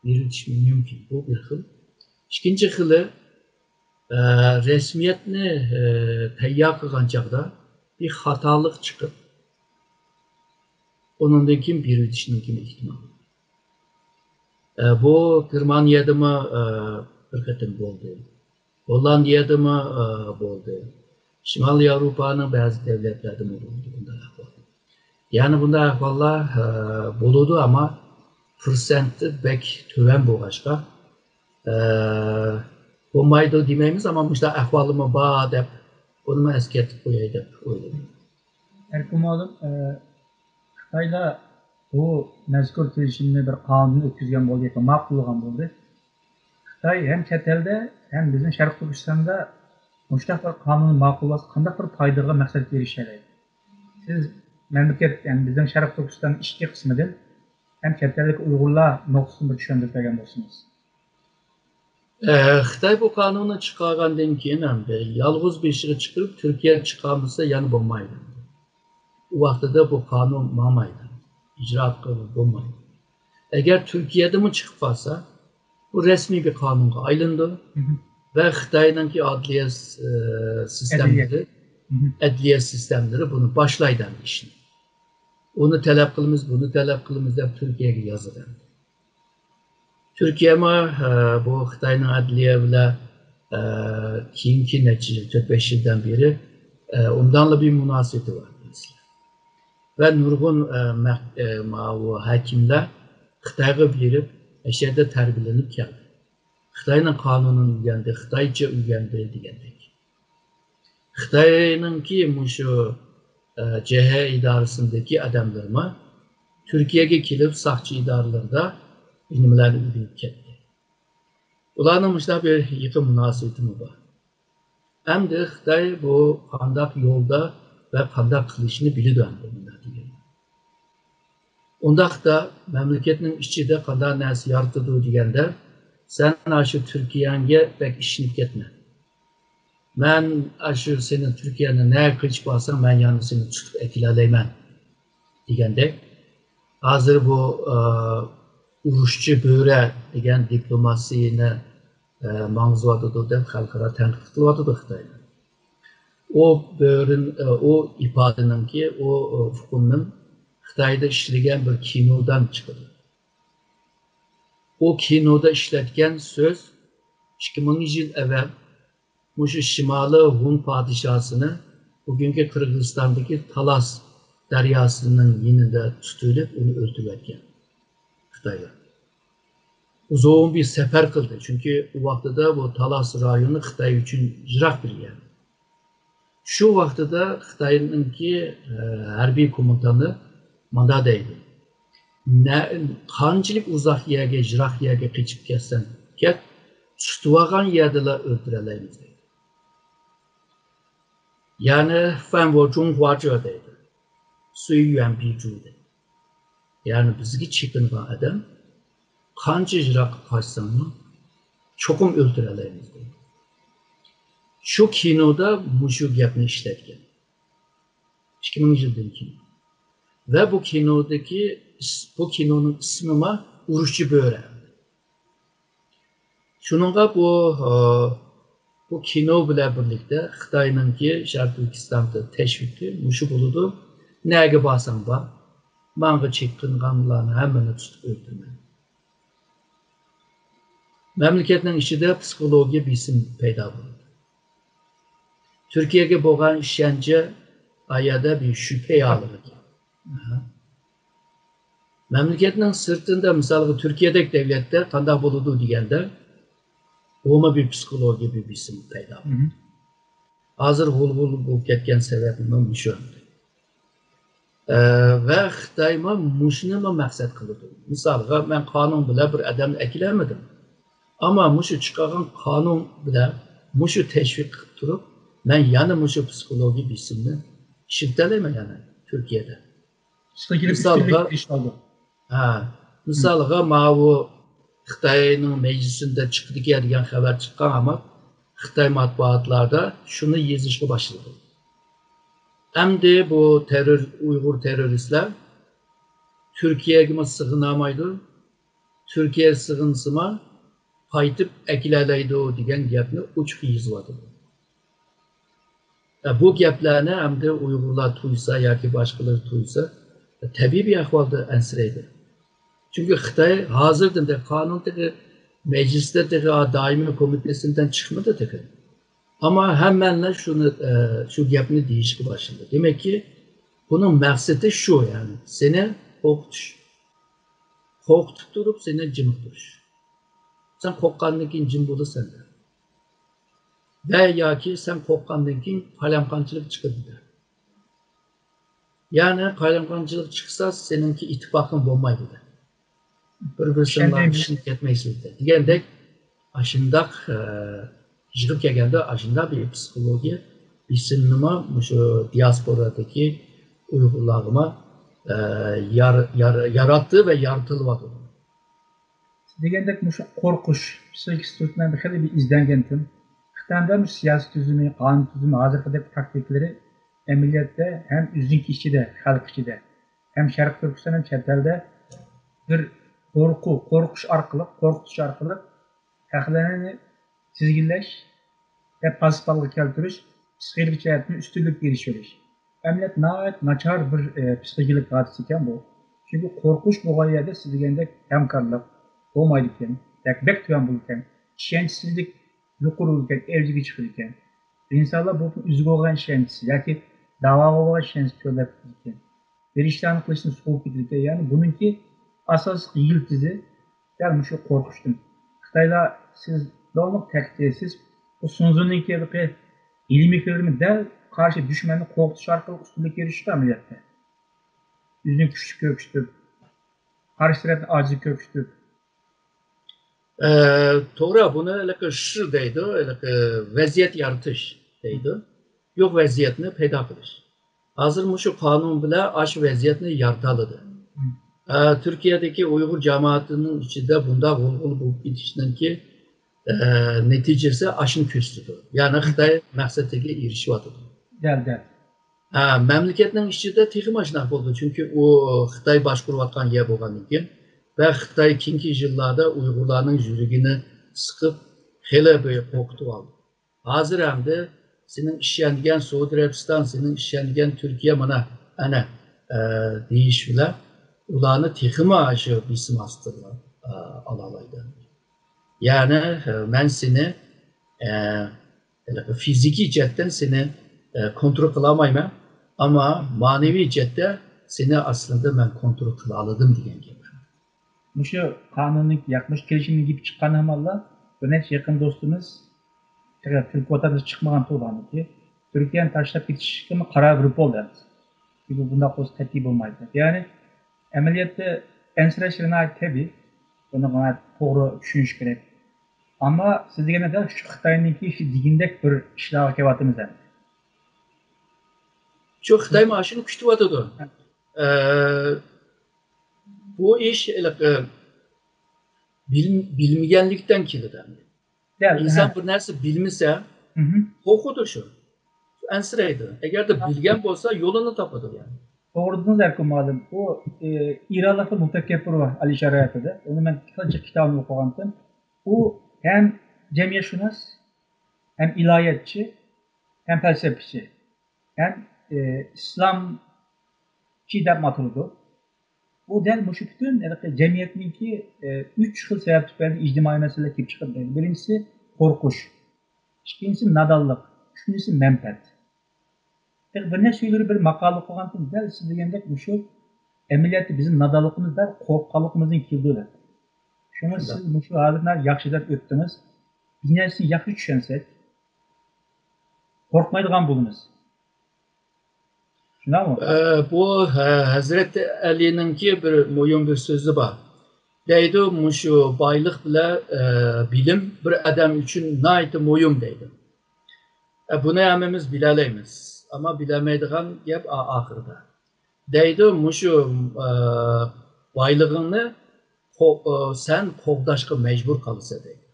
بېرىۋېتىشى مۇمكىن. بۇ بىر خىل. ئىككىنچى خىلى، ئە، رەسمىيەتنى، ئە، تەييار قىلغان چاغدا بىر خاتالىق چىقىپ، ئۇنىڭدىن كېيىن بېرىۋېتىشنىڭكى ئېھتىمالى. ئە، بۇ گېرمانىيەدىمۇ، ئە، بىر قېتىم بولدى. گوللاندىيەدىمۇ، ئە، بولدى. شىمالىي ياۋروپانىڭ بەزى دۆلەتلەردىمۇ بولدى بۇنداق ئەھۋال. يەنى بۇنداق ئەھۋاللار، ئە، بولىدۇ، ئەمما پىرسەنتى بەك تۆۋەن بولغاچقا، ئە، بولمايدۇ دېمەيمىز، ئەمما مۇشۇنداق ئەھۋالمۇ بار دەپ، بۇنىمۇ ئەسكەرتىپ قوياي دەپ ئويلىدىم. ئەركىن مۇئەللىم، ئە، خىتايلار بۇ مەزكۇر كېلىشىمنى بىر قانۇندىن ئۆتكۈزگەن بولدى ياكى ماقۇللىغان بولدى. خىتاي ھەم چەت ئەلدە، ھەم بىزنىڭ شەرقىي تۈركىستاندا مۇشۇنداق بىر قانۇننى ماقۇللىسا، قانداق بىر پايدىغا، مەقسەتكە ئېرىشەلەيدۇ؟ سىز مەملىكەت، يەنى بىزنىڭ شەرقىي تۈركىستان ئىچكى قىسمىدىن ھەم چەت ئەلدىكى ئۇيغۇرلار نۇقتىسىدىن بىر چۈشەندۈرۈپ بەرگەن بولسىڭىز. ئە، خىتاي بۇ قانۇننى چىقارغاندىن كېيىن ئەمدى يالغۇز بېشىغا چىقىرىپ، تۈركىيە چىقارمىسا يەنە بولمايدۇ. ئۇ ۋاقتىدا بۇ قانۇن ماڭمايدۇ، ئىجرا قىلىنىپ بولمايدۇ. ئەگەر تۈركىيەدىمۇ چىقىپ قالسا، بۇ رەسمىي بىر قانۇنغا ئايلىنىدۇ. مھم. ۋە خىتاينىڭكى ئادلىيە، ئە، سىستېمىلىرى، ئەدلىيە. مھم. ئەدلىيە سىستېمىلىرى بۇنى باشلايدۇ ئەمدى ئىشنى. ئۇنى تەلەپ قىلىمىز، بۇنى تەلەپ قىلىمىز دەپ تۈركىيەگە يازىدۇ. تۈركىيەمۇ، ئە، بۇ خىتاينىڭ ئەدلىيە بىلەن، ئە، كېيىنكى نەچچە يىل، تۆت بەش يىلدىن بېرى، ئە، ئوبدانلا بىر مۇناسىۋىتى بار. ۋە نۇرغۇن، ئە، مەھ-، ئە، ماۋۇ ھاكىملار خىتايغا بېرىپ، ئەشەدە تەربىيەلىنىپ كەلدى. خىتاينىڭ قانۇنىنى ئۆگەندى، خىتايچە ئۆگەندى دېگەندەك. خىتاينىڭكى مۇشۇ، ئە، جې ھې ئىدارىسىندىكى ئادەملىرىمۇ تۈركىيەگە كېلىپ، ساقچى ئىدارىلىرىدا بىلىملەرنى ئۆگىنىپ كەتتى. ئۇلارنىڭ مۇشۇنداق بىر يېقىن مۇناسىۋىتىمۇ بار. ئەمدى خىتاي بۇ قانداق يولدا ۋە قانداق قىلىشنى بىلىدۇ ئەمدى مۇنداق دېگەندە. ئۇنداقتا مەملىكەتنىڭ ئىچىدە قانداق نەرسە يارىتىدۇ دېگەندە، سەن ئاشۇ تۈركىيەڭگە بەك ئىشىنىپ كەتمە. مەن ئاشۇ سېنى تۈركىيەنى نەگە قېچىپ ئالساڭ، مەن يەنە سېنى تۇتۇپ ئەكېلەلەيمەن دېگەندەك. ھازىر بۇ، ئە، ئۇرۇشچى بۆرە دېگەن دىپلوماسىيىنى، ئە، ماڭغۇزۇۋاتىدۇ دەپ خەلقئارا تەنقىد قىلىۋاتىدۇ خىتاينى. ئۇ بۆرىن-، ئە، ئۇ ئىپادىنىڭكى، ئۇ، ئۇ ئۇقۇمنىڭ خىتايدا ئىشلىگەن بىر كىنودىن چىقىدۇ. ئۇ كىنودا ئىشلەتكەن سۆز ئىككى مىڭ يىل ئەۋەل مۇشۇ شىمالىي ھۇن پادىشاھسىنى بۈگۈنكى قىرغىزىستاندىكى تالاس دەرياسىنىڭ يېنىدا تۇتۇۋېلىپ، ئۇنى ئۆلتۈرۈۋەتكەن خىتايلار. ئۇزۇن بىر سەپەر قىلدى. چۈنكى ئۇ ۋاقتىدا بۇ تالاس رايونى خىتاي ئۈچۈن يىراق بىر يەر. شۇ ۋاقتىدا خىتاينىڭكى، ئە، ھەربىي كوماندانى مانا دەيدۇ. نە-، قانچىلىك ئۇزاق يەرگە، يىراق يەرگە قېچىپ كەتسەڭ كەت، تۇتۇۋالغان يەردىلا ئۆلتۈرەلەيمىز دەيدۇ. يەنى، فەن ۋو جۇڭ ھۇا جۆ دەيدۇ. سۈي يۈەن بى جۇ دەيدۇ. يەنى بىزگە چېكىنغان ئادەم قانچە يىراققا قاچساڭمۇ چوقۇم ئۆلتۈرەلەيمىز دەيدۇ. شۇ كىنودا مۇشۇ گەپنى ئىشلەتكەن. ئىككى مىڭ يىلدىن كېيىن. ۋە بۇ كىنودىكى ئىس-، بۇ كىنونىڭ ئىسمىما ئۇرۇشچى بۆرە. شۇنىڭغا بۇ، ئە، بۇ كىنو بىلەن بىرلىكتە خىتاينىڭكى شەرقىي تۈركىستاندا تەشۋىقى مۇشۇ بولىدۇ. نەگە بارساڭ بار، ماڭا چېكىنغانلارنى ھەممىنى تۇتۇپ ئۆلتۈرمە. مەملىكەتنىڭ ئىچىدە پسىخولوگىيە بېسىم پەيدا بولىدۇ. تۈركىيەگە بولغان ئىشەنچى ئايەدە بىر شۈبھە ھالىغا كەلدى. ئاھا. مەملىكەتنىڭ سىرتىندا، مىسالغا، تۈركىيەدەك دەۋلەتتە قانداق بولىدۇ دېگەندە، ئۇمۇ بىر پسىخولوگىيە، بىر بېسىم پەيدا بولىدۇ. مم. ھازىر غۇلغۇلا بولۇپ كەتكەن سەۋەبىمۇ مۇشۇ. ئە، ۋە خىتايمۇ مۇشۇنىمۇ مەقسەت قىلىدۇ. مىسالغا، مەن قانۇن بىلەن بىر ئادەمنى ئەكېلەلمىدىم. ئەمما مۇشۇ چىقارغان قانۇن بىلەن مۇشۇ تەشۋىق قىلىپ تۇرۇپ، مەن يەنە مۇشۇ پسىخولوگىيە بېسىمنى ئىشلىتەلەيمەن يەنە تۈركىيەدە. پسىخولوگىيە مىسالغا، ئۈستۈنلۈك ئىش ئالدى. ھە، مىسالغا، ماۋۇ خىتاينىڭ مەجلىسىندە چىقىدىكەن دېگەن خەۋەر چىققان، ئەمما خىتاي مەتبۇئاتلاردا شۇنى يېزىشقا باشلىدى. ئەمدى بۇ تېررور-، ئۇيغۇر تېررورىستلار تۈركىيەگىمۇ سىغىنالمايدۇ، تۈركىيە سىغىنسىما قايتىپ ئەكېلەلەيدۇ دېگەن گەپنى ئوچۇق يېزىۋاتىدۇ. ئە، بۇ گەپلەرنى ئەمدى ئۇيغۇرلار تۇيسا ياكى باشقىلار تۇيسا، تەبىئىي بىر ئەھۋالدا ئەنسىرەيدۇ. چۈنكى خىتاي ھازىردىن تېخى قانۇن تېخى مەجلىستە تېخى دائىمىي كومىتېتىدىن چىقمىدى تېخى. ئەمما ھەممەلا شۇنى، ئە، شۇ گەپنى دېيىشكە باشلىدى. دېمەككى، بۇنىڭ مەقسىتى شۇ، يەنى سېنى قورقۇتۇش. قورقۇتۇپ تۇرۇپ سېنى جىمىقتۇرۇش. سەن قورققاندىن كېيىن جىم بولىسەن دە. ۋە ياكى سەن قورققاندىن كېيىن قالايمىقانچىلىق چىقىدۇ دە. يەنى قالايمىقانچىلىق چىقسا سېنىڭكى ئىتتىپاقىڭ بولمايدۇ دە. بىر-بىرسىڭلار ئىشىنىپ كەتمەيسىز دە. دېگەندەك، ئاشۇنداق، ئە، يىغىپ كەلگەندە ئاشۇنداق بىر پسىخولوگىيە بېسىمنىمۇ مۇشۇ دىياسپورادىكى ئۇيغۇرلارغىمۇ، ئە، يار-، يار-، ياراتتى ۋە يارىتىلىۋاتىدۇ. سىز دېگەندەك مۇشۇ قورقۇش پسىخىكىسى تۈركمەندە خېلى بىر ئىزدەنگەنتىم. خىتايدا مۇشۇ سىياسىي تۈزۈمى، قانۇن تۈزۈمى، ھازىرقىدەك تاكتىكىلىرى ئەمەلىيەتتە ھەم ئۆزىنىڭكى ئىچىدە، خەلق ئىچىدە، ھەم شەرقىي تۈركىستان ھەم چەت ئەلدە بىر قورقۇ، قورقۇش ئارقىلىق، قورقۇتۇش ئارقىلىق خەقلەرنى تىزگىنلەش ۋە پاسسىپالغا كەلتۈرۈش، پسىخىكىلىق جەھەتتىن ئۈستۈنلۈك ئېرىشىۋېلىش. ئەمەلىيەتتە ناھايىتى ناچار بىر، ئە، پسىخىكىلىق ھادىسە ئىكەن بۇ. چۈنكى قورقۇش بولغان يەردە سىز دېگەندەك ھەمكارلىق بولمايدىكەن، بەك، بەك تۆۋەن بولىدىكەن، ئىشەنچسىزلىك يۇقىرى بولىدىكەن، ئەۋجىگە چىقىدىكەن. ئىنسانلار بۇ ئۆزىگە بولغان ئىشەنچسى ياكى داۋاغا بولغان ئىشەنچسى چۆرلەپ كېتىدىكەن. ۋىجدانى قىلىشتىن سوۋۇپ كېتىدىكەن. يەنى بۇنىڭكى ئاساسلىق يىلتىزى دەل مۇشۇ قورقۇشتىن. خىتايلار سىز داۋاملىق تەكىتلەيسىز، بۇ سۇنزۇنىڭكى ھېلىقى ئىلمىي كۆرۈمى دەل قارشى دۈشمەننى قورقۇتۇش ئارقىلىق ئۈستۈنلۈككە ئېرىشىش ئەمەلىيەتتە. ئۆزىنى كۈچلۈك كۆرسىتىپ، قارشى تەرەپنى ئاجىز كۆرسىتىپ. ئە، توغرا، بۇنى ھېلىقى شى دەيدۇ، ھېلىقى ۋەزىيەت يارىتىش دەيدۇ. يوق ۋەزىيەتنى پەيدا قىلىش. ھازىر مۇشۇ قانۇن بىلەن ئاشۇ ۋەزىيەتنى يارىتالىدى. ئە، تۈركىيەدىكى ئۇيغۇر جامائىتىنىڭ ئىچىدە بۇنداق غۇلغۇلا بولۇپ كېتىشنىڭكى، ئە، نەتىجىسى ئاشۇنى كۆرسىتىدۇ. يەنى خىتاي مەقسىتىگە ئېرىشىۋاتىدۇ. دەل، دەل. ھە، مەملىكەتنىڭ ئىچىدە تېخىمۇ شۇنداق بولدى. چۈنكى ئۇ خىتاي باشقۇرۇۋاتقان يەر بولغاندىن كېيىن ۋە خىتاي كېيىنكى يىللاردا ئۇيغۇرلارنىڭ يۈرىكىنى سىقىپ، خېلى بىر قورقۇتۇۋالدى. ھازىر ئەمدى سېنىڭ ئىشەنگەن سئۇدى ئەرەبىستان، سېنىڭ ئىشەنگەن تۈركىيە مانا، ئەنە، ئە، دېيىش بىلەن ئۇلارنى تېخىمۇ شۇ بېسىم ئاستىغا، ئە، ئالالايدۇ. يەنى، ئە، مەن سېنى، ئە، ھېلىقى فىزىكىي جەھەتتىن سېنى، ئە، كونترول قىلالمايمەن، ئەمما مەنىۋى جەھەتتە سېنى ئەسلىدە مەن كونترول قىلالىدىم دېگەن گەپ. مۇشۇ قانۇننىڭ ياق مۇشۇ كېلىشىمنىڭ گېپى چىققان ئامالدا بىر نەچچە يېقىن دوستىمىز، تېخى تۈركىي ۋاتانداش چىقمىغان تۇرغاندىكى، تۈركىيەنى تاشلاپ كېتىشكىمۇ قارار بېرىپ بولدى ئەمدى. چۈنكى بۇنداق بولسا قەتئىي بولمايدۇ. يەنى ئەمەلىيەتتە ئەنسىرەش ناھايىتى تەبىئىي. بۇنى ناھايىتى توغرا چۈشىنىش كېرەك. ئەمما سىز دېگەندەك شۇ خىتاينىڭكى شۇ دېگىنىدەك بىر ئىشلارغا كېلىۋاتىمىز ئەمدى. شۇ خىتاي مانا شۇنى كۈتۈۋاتىدۇ. ئە، بۇ ئىش ھېلىقى بىل-، بىلمىگەنلىكتىن كېلىدۇ. ئىنسان بىر نەرسە بىلمىسە، قورقىدۇ شۇ. ئەنسىرەيدۇ. ئەگەردە بىلگەن بولسا يولىنى تاپىدۇ يەنى. توغرا دېدىڭىز ئەركىن مۇئەللىم. ئۇ ئە، ئىرانلىق بىر مۇپەككىر بار ئالىشار ھاياتىدا. ئۇنى مەن قانچە كىتابىنى ئوقۇغانتىم. ئۇ ھەم جەمئىيەتشۇناس، ھەم ئىلاھىياتچى، ھەم پەلسەپىچى، ھەم ئە، ئىسلامچى دەپمۇ ئاتىلىدۇ. ئۇ دەل مۇشۇ پۈتۈن ھېلىقى جەمئىيەتنىڭكى ئە، ئۈچ خىل سەۋەب تۈپەيلىدىن ئىجتىمائىي مەسىلىلەر كېلىپ چىقىدۇ دەيدۇ. بىرىنچىسى قورقۇش، ئىككىنچىسى نادانلىق، ئۈچىنچىسى مەنپەئەت. تېخى بىر نەچچە يىل بۇرۇن بىر ماقالە ئوقۇغانتىم، دەل سىز دېگەندەك مۇشۇ ئەمەلىيەتتە بىزنىڭ نادانلىقىمىز دەل قورققانلىقىمىزدىن كېلىدۇ دەپ. شۇڭا سىز مۇشۇ ھالەتنى ياخشى دەپ ئۆتتىڭىز. بىر نەرسىنى ياخشى چۈشەنسەك، قورقمايدىغان بولىمىز. شۇنداقمۇ؟ ئە، بۇ، ھە، ھەزرىتى ئەلىنىڭكى بىر مۇھىم بىر سۆزى بار. دەيدۇ، مۇشۇ بايلىق بىلەن، ئە، بىلىم بىر ئادەم ئۈچۈن ناھايىتى مۇھىم دەيدۇ. ئە، بۇنى ھەممىمىز بىلەلەيمىز. ئەمما بىلەلمەيدىغان گەپ ئا-، ئاخىرىدا. دەيدۇ، مۇشۇ، ئە، بايلىقىڭنى قو-، ئە، سەن قوغداشقا مەجبۇر قالىسەن دەيدۇ.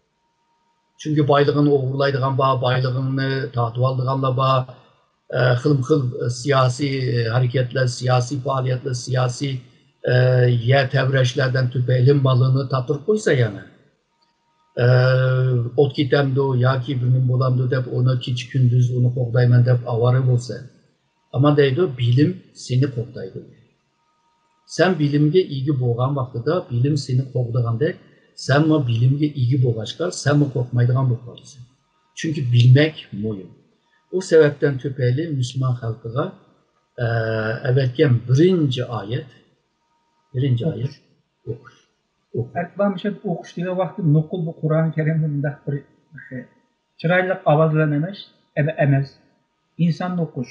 چۈنكى بايلىقىڭنى ئوغرىلايدىغان بار، بايلىقىڭنى تارتىۋالىدىغانلار بار. ئە، خىلمۇ خىل سىياسىي ھەرىكەتلەر، سىياسىي پائالىيەتلەر، سىياسىي، ئە، يەر تەۋرەشلەردىن تۈپەيلى مالىنى تاپتۇرۇپ قويسا يەنە. ئە، ئوت كېتەمدۇ ياكى بىر نېمە بولامدۇ دەپ ئۇنى كېچە كۈندۈز ئۇنى قوغدايمەن دەپ ئاۋارە بولسا. ئەمما دەيدۇ، بىلىم سېنى قوغدايدۇ. سەن بىلىمگە ئىگە بولغان ۋاقتىدا بىلىم سېنى قوغدىغاندەك، سەنمۇ بىلىمگە ئىگە بولغاچقا، سەنمۇ قورقمايدىغان بولۇپ قالىسەن. چۈنكى بىلمەك مۇھىم. ئۇ سەۋەبتىن تۈپەيلى مۇسۇلمان خەلقىگە، ئە، ئەۋەتكەن بىرىنچى ئايەت، بىرىنچى ئايەت ئوقۇش. ئوقۇش. ئەتىۋار مۇشۇ ئوقۇش دېگەن ۋاقىتتا نوقۇل بۇ قۇرئان كەرىمدە مۇنداق بىر چىرايلىق ئاۋاز بىلەن ئەمەس، ئەمە-، ئەمەس. ئىنساننى ئوقۇش.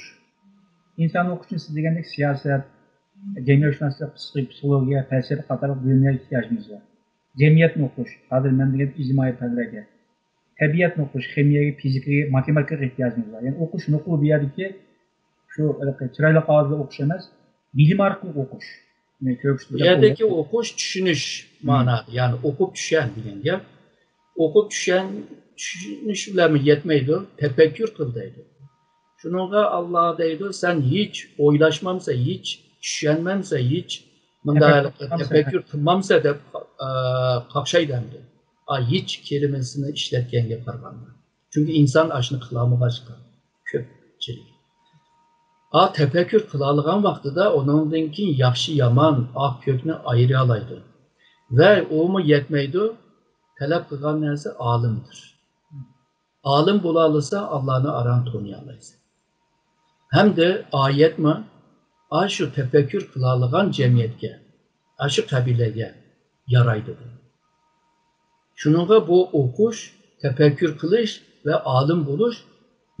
ئىنساننى ئوقۇش ئۈچۈن سىز دېگەندەك سىياسەت، جەمئىيەتشۇناسلىق، پسىخ-، پسىخولوگىيە، پەلسەپە قاتارلىق بىلىملەرگە ئېھتىياجىمىز بار. جەمئىيەتنى ئوقۇش، ھازىر مەن دېگەن ئىجتىمائىي پەنلەرگە. تەبىئەتنى ئوقۇش، خىمىيەگە، فىزىكىغا، ماتېماتىكىغا ئېھتىياجىمىز بار. يەنى ئوقۇش نوقۇل بۇ يەردىكى شۇ ھېلىقى چىرايلىق ئاۋازدا ئوقۇش ئەمەس، بىلىم ئارقىلىق ئوقۇش. بۇ يەردىكى ئوقۇش چۈشىنىش مانادا، يەنى ئوقۇپ چۈشەن دېگەن گەپ. ئوقۇپ چۈشەن، چۈشىنىش بىلەنمۇ يەتمەيدۇ، تەپەككۇر قىل دەيدۇ. شۇنىڭغا ئاللا دەيدۇ، سەن ھېچ ئويلاشمامسەن، ھېچ چۈشەنمەمسەن، ھېچ مۇنداق تەپەككۇر قىلمامسەن، تەپەككۇر قىلمامسەن دەپ، ئا، قاقشايدۇ ئەمدى. ئا، ھېچ كېلىمىسىنى ئىشلەتكەنگە قارىغاندا. چۈنكى ئىنسان ئاشۇنى قىلالمىغاچقا، كۆپچىلىك. ئا، تەپەككۇر قىلالىغان ۋاقتىدا ئۇنىڭدىن كېيىن ياخشى-يامان، ئاق-كۆكنى ئايرىيالايدۇ. ۋە ئۇمۇ يەتمەيدۇ، تەلەپ قىلغان نەرسە ئالىمدۇر. ئالىم بولالىسا، ئاللانى ئاران تونۇيالايسەن. ھەمدە ئايەتمۇ ئاشۇ تەپەككۇر قىلالىغان جەمئىيەتكە، ئاشۇ قەبىلىگە يارايدۇ. شۇنىڭغا بۇ ئوقۇش، تەپەككۇر قىلىش ۋە ئالىم بولۇش،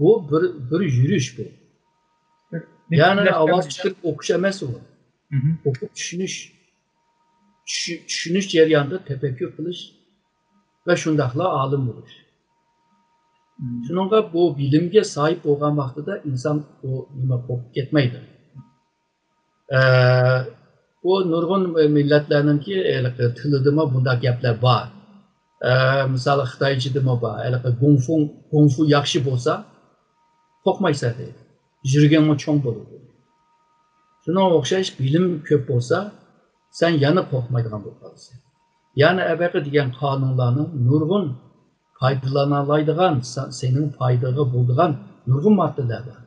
بۇ بىر، بىر يۈرۈش بۇ. بىر، بىر يەنى ئاۋاز چىقىرىپ ئوقۇش ئەمەس ئۇ. ئوقۇپ چۈشىنىش. چۈشى-، چۈشىنىش جەريانىدا تەپەككۇر قىلىش ۋە شۇنداقلا ئالىم بولۇش. شۇنىڭغا بۇ بىلىمگە ساھىب بولغان ۋاقتىدا ئىنسان ئۇ نېمە قورقۇپ كەتمەيدۇ. ئە، بۇ نۇرغۇن مىللەتلەرنىڭكى ھېلىقى تىلىدىمۇ بۇنداق گەپلەر بار. ئە، مىسالى خىتايچىدىمۇ بار. ھېلىقى گۇڭفۇڭ، گۇڭفۇ ياخشى بولسا، قورقمايسەن دەيدۇ. يۈرىكىڭمۇ چوڭ بولىدۇ. شۇنىڭغا ئوخشاش بىلىم كۆپ بولسا، سەن يەنە قورقمايدىغان بولۇپ قالىسەن. يەنى ئەبەقى دېگەن قانۇنلارنىڭ نۇرغۇن پايدىلانالايدىغان، سا-، سېنىڭ پايدىغا بولىدىغان نۇرغۇن ماددىلار بار.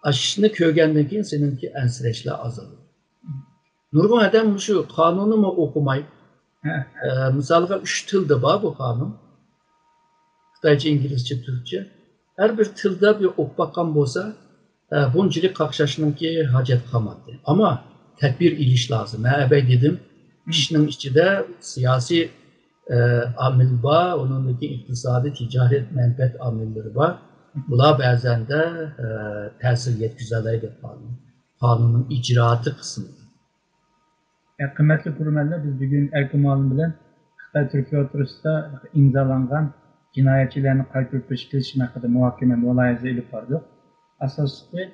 ئاشۇنى كۆرگەندىن كېيىن سېنىڭكى ئەنسىرەشلەر ئازىلىدۇ. نۇرغۇن ئادەم مۇشۇ قانۇننىمۇ ئوقۇماي، ئە، مىسالغا ئۈچ تىلدا بار بۇ قانۇن. خىتايچە، ئىنگلىزچە، تۈركچە. ھەر بىر تىلدا بىر ئوقۇپ باققان بولسا، ئە، بۇنچىلىك قاقشاشنىڭكى ھاجەت قالمايتتى. ئەمما تەدبىر ئېلىش لازىم. مەن ئەبەي دېدىم، ئىشنىڭ ئىچىدە سىياسىي ئامىل بار، ئۇنىڭدىن كېيىن ئىقتىسادىي، تىجارەت، مەنپەئەت ئامىللىرى بار. بۇلار بەزەندە تەسىر يەتكۈزەلەيدۇ قانۇن، قانۇننىڭ ئىجرائاتى قىسمىدا. قىممەتلىك كۆرۈرمەنلەر، بىز بۈگۈن ئەركىن مۇئەللىم بىلەن خىتاي تۈركىيە ئوتتۇرىسىدا ئىمزالانغان جىنايەتچىلەرنى قايتۇرۇپ بېشى كېلىشىم ھەققىدە مۇھاكىمە، مۇلاھىزە ئېلىپ باردۇق. ئاساسلىقى،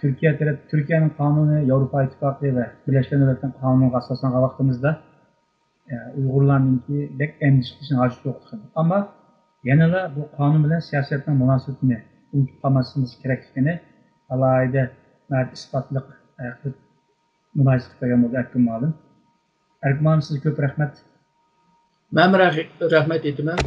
تۈركىيە تەرەپ، تۈركىيەنىڭ قانۇنى ياۋروپا ئىتتىپاقى ۋە بىرلەشكەن دۆلەتلەرنىڭ قانۇنىغا ئاساسلانغان ۋاقتىمىزدا، ئۇيغۇرلارنىڭكى بەك ئەندىشە قىلىشنىڭ ھاجىتى يوقلۇقىنى، ئەمما يەنىلا بۇ قانۇن بىلەن سىياسەتنىڭ مۇناسىۋىتىنى ئۇنتۇپ قالماسلىقىمىز كېرەكلىكىنى ئالاھىدە ئىسپاتلىق قىلىپ مۇلاھىزە قىلىپ بەرگەن بولدى ئەركىن مۇئەللىم. ئەركىن مۇئەللىم، سىزگە كۆپ رەھمەت. مەن رەھمەت ئېيتىمەن.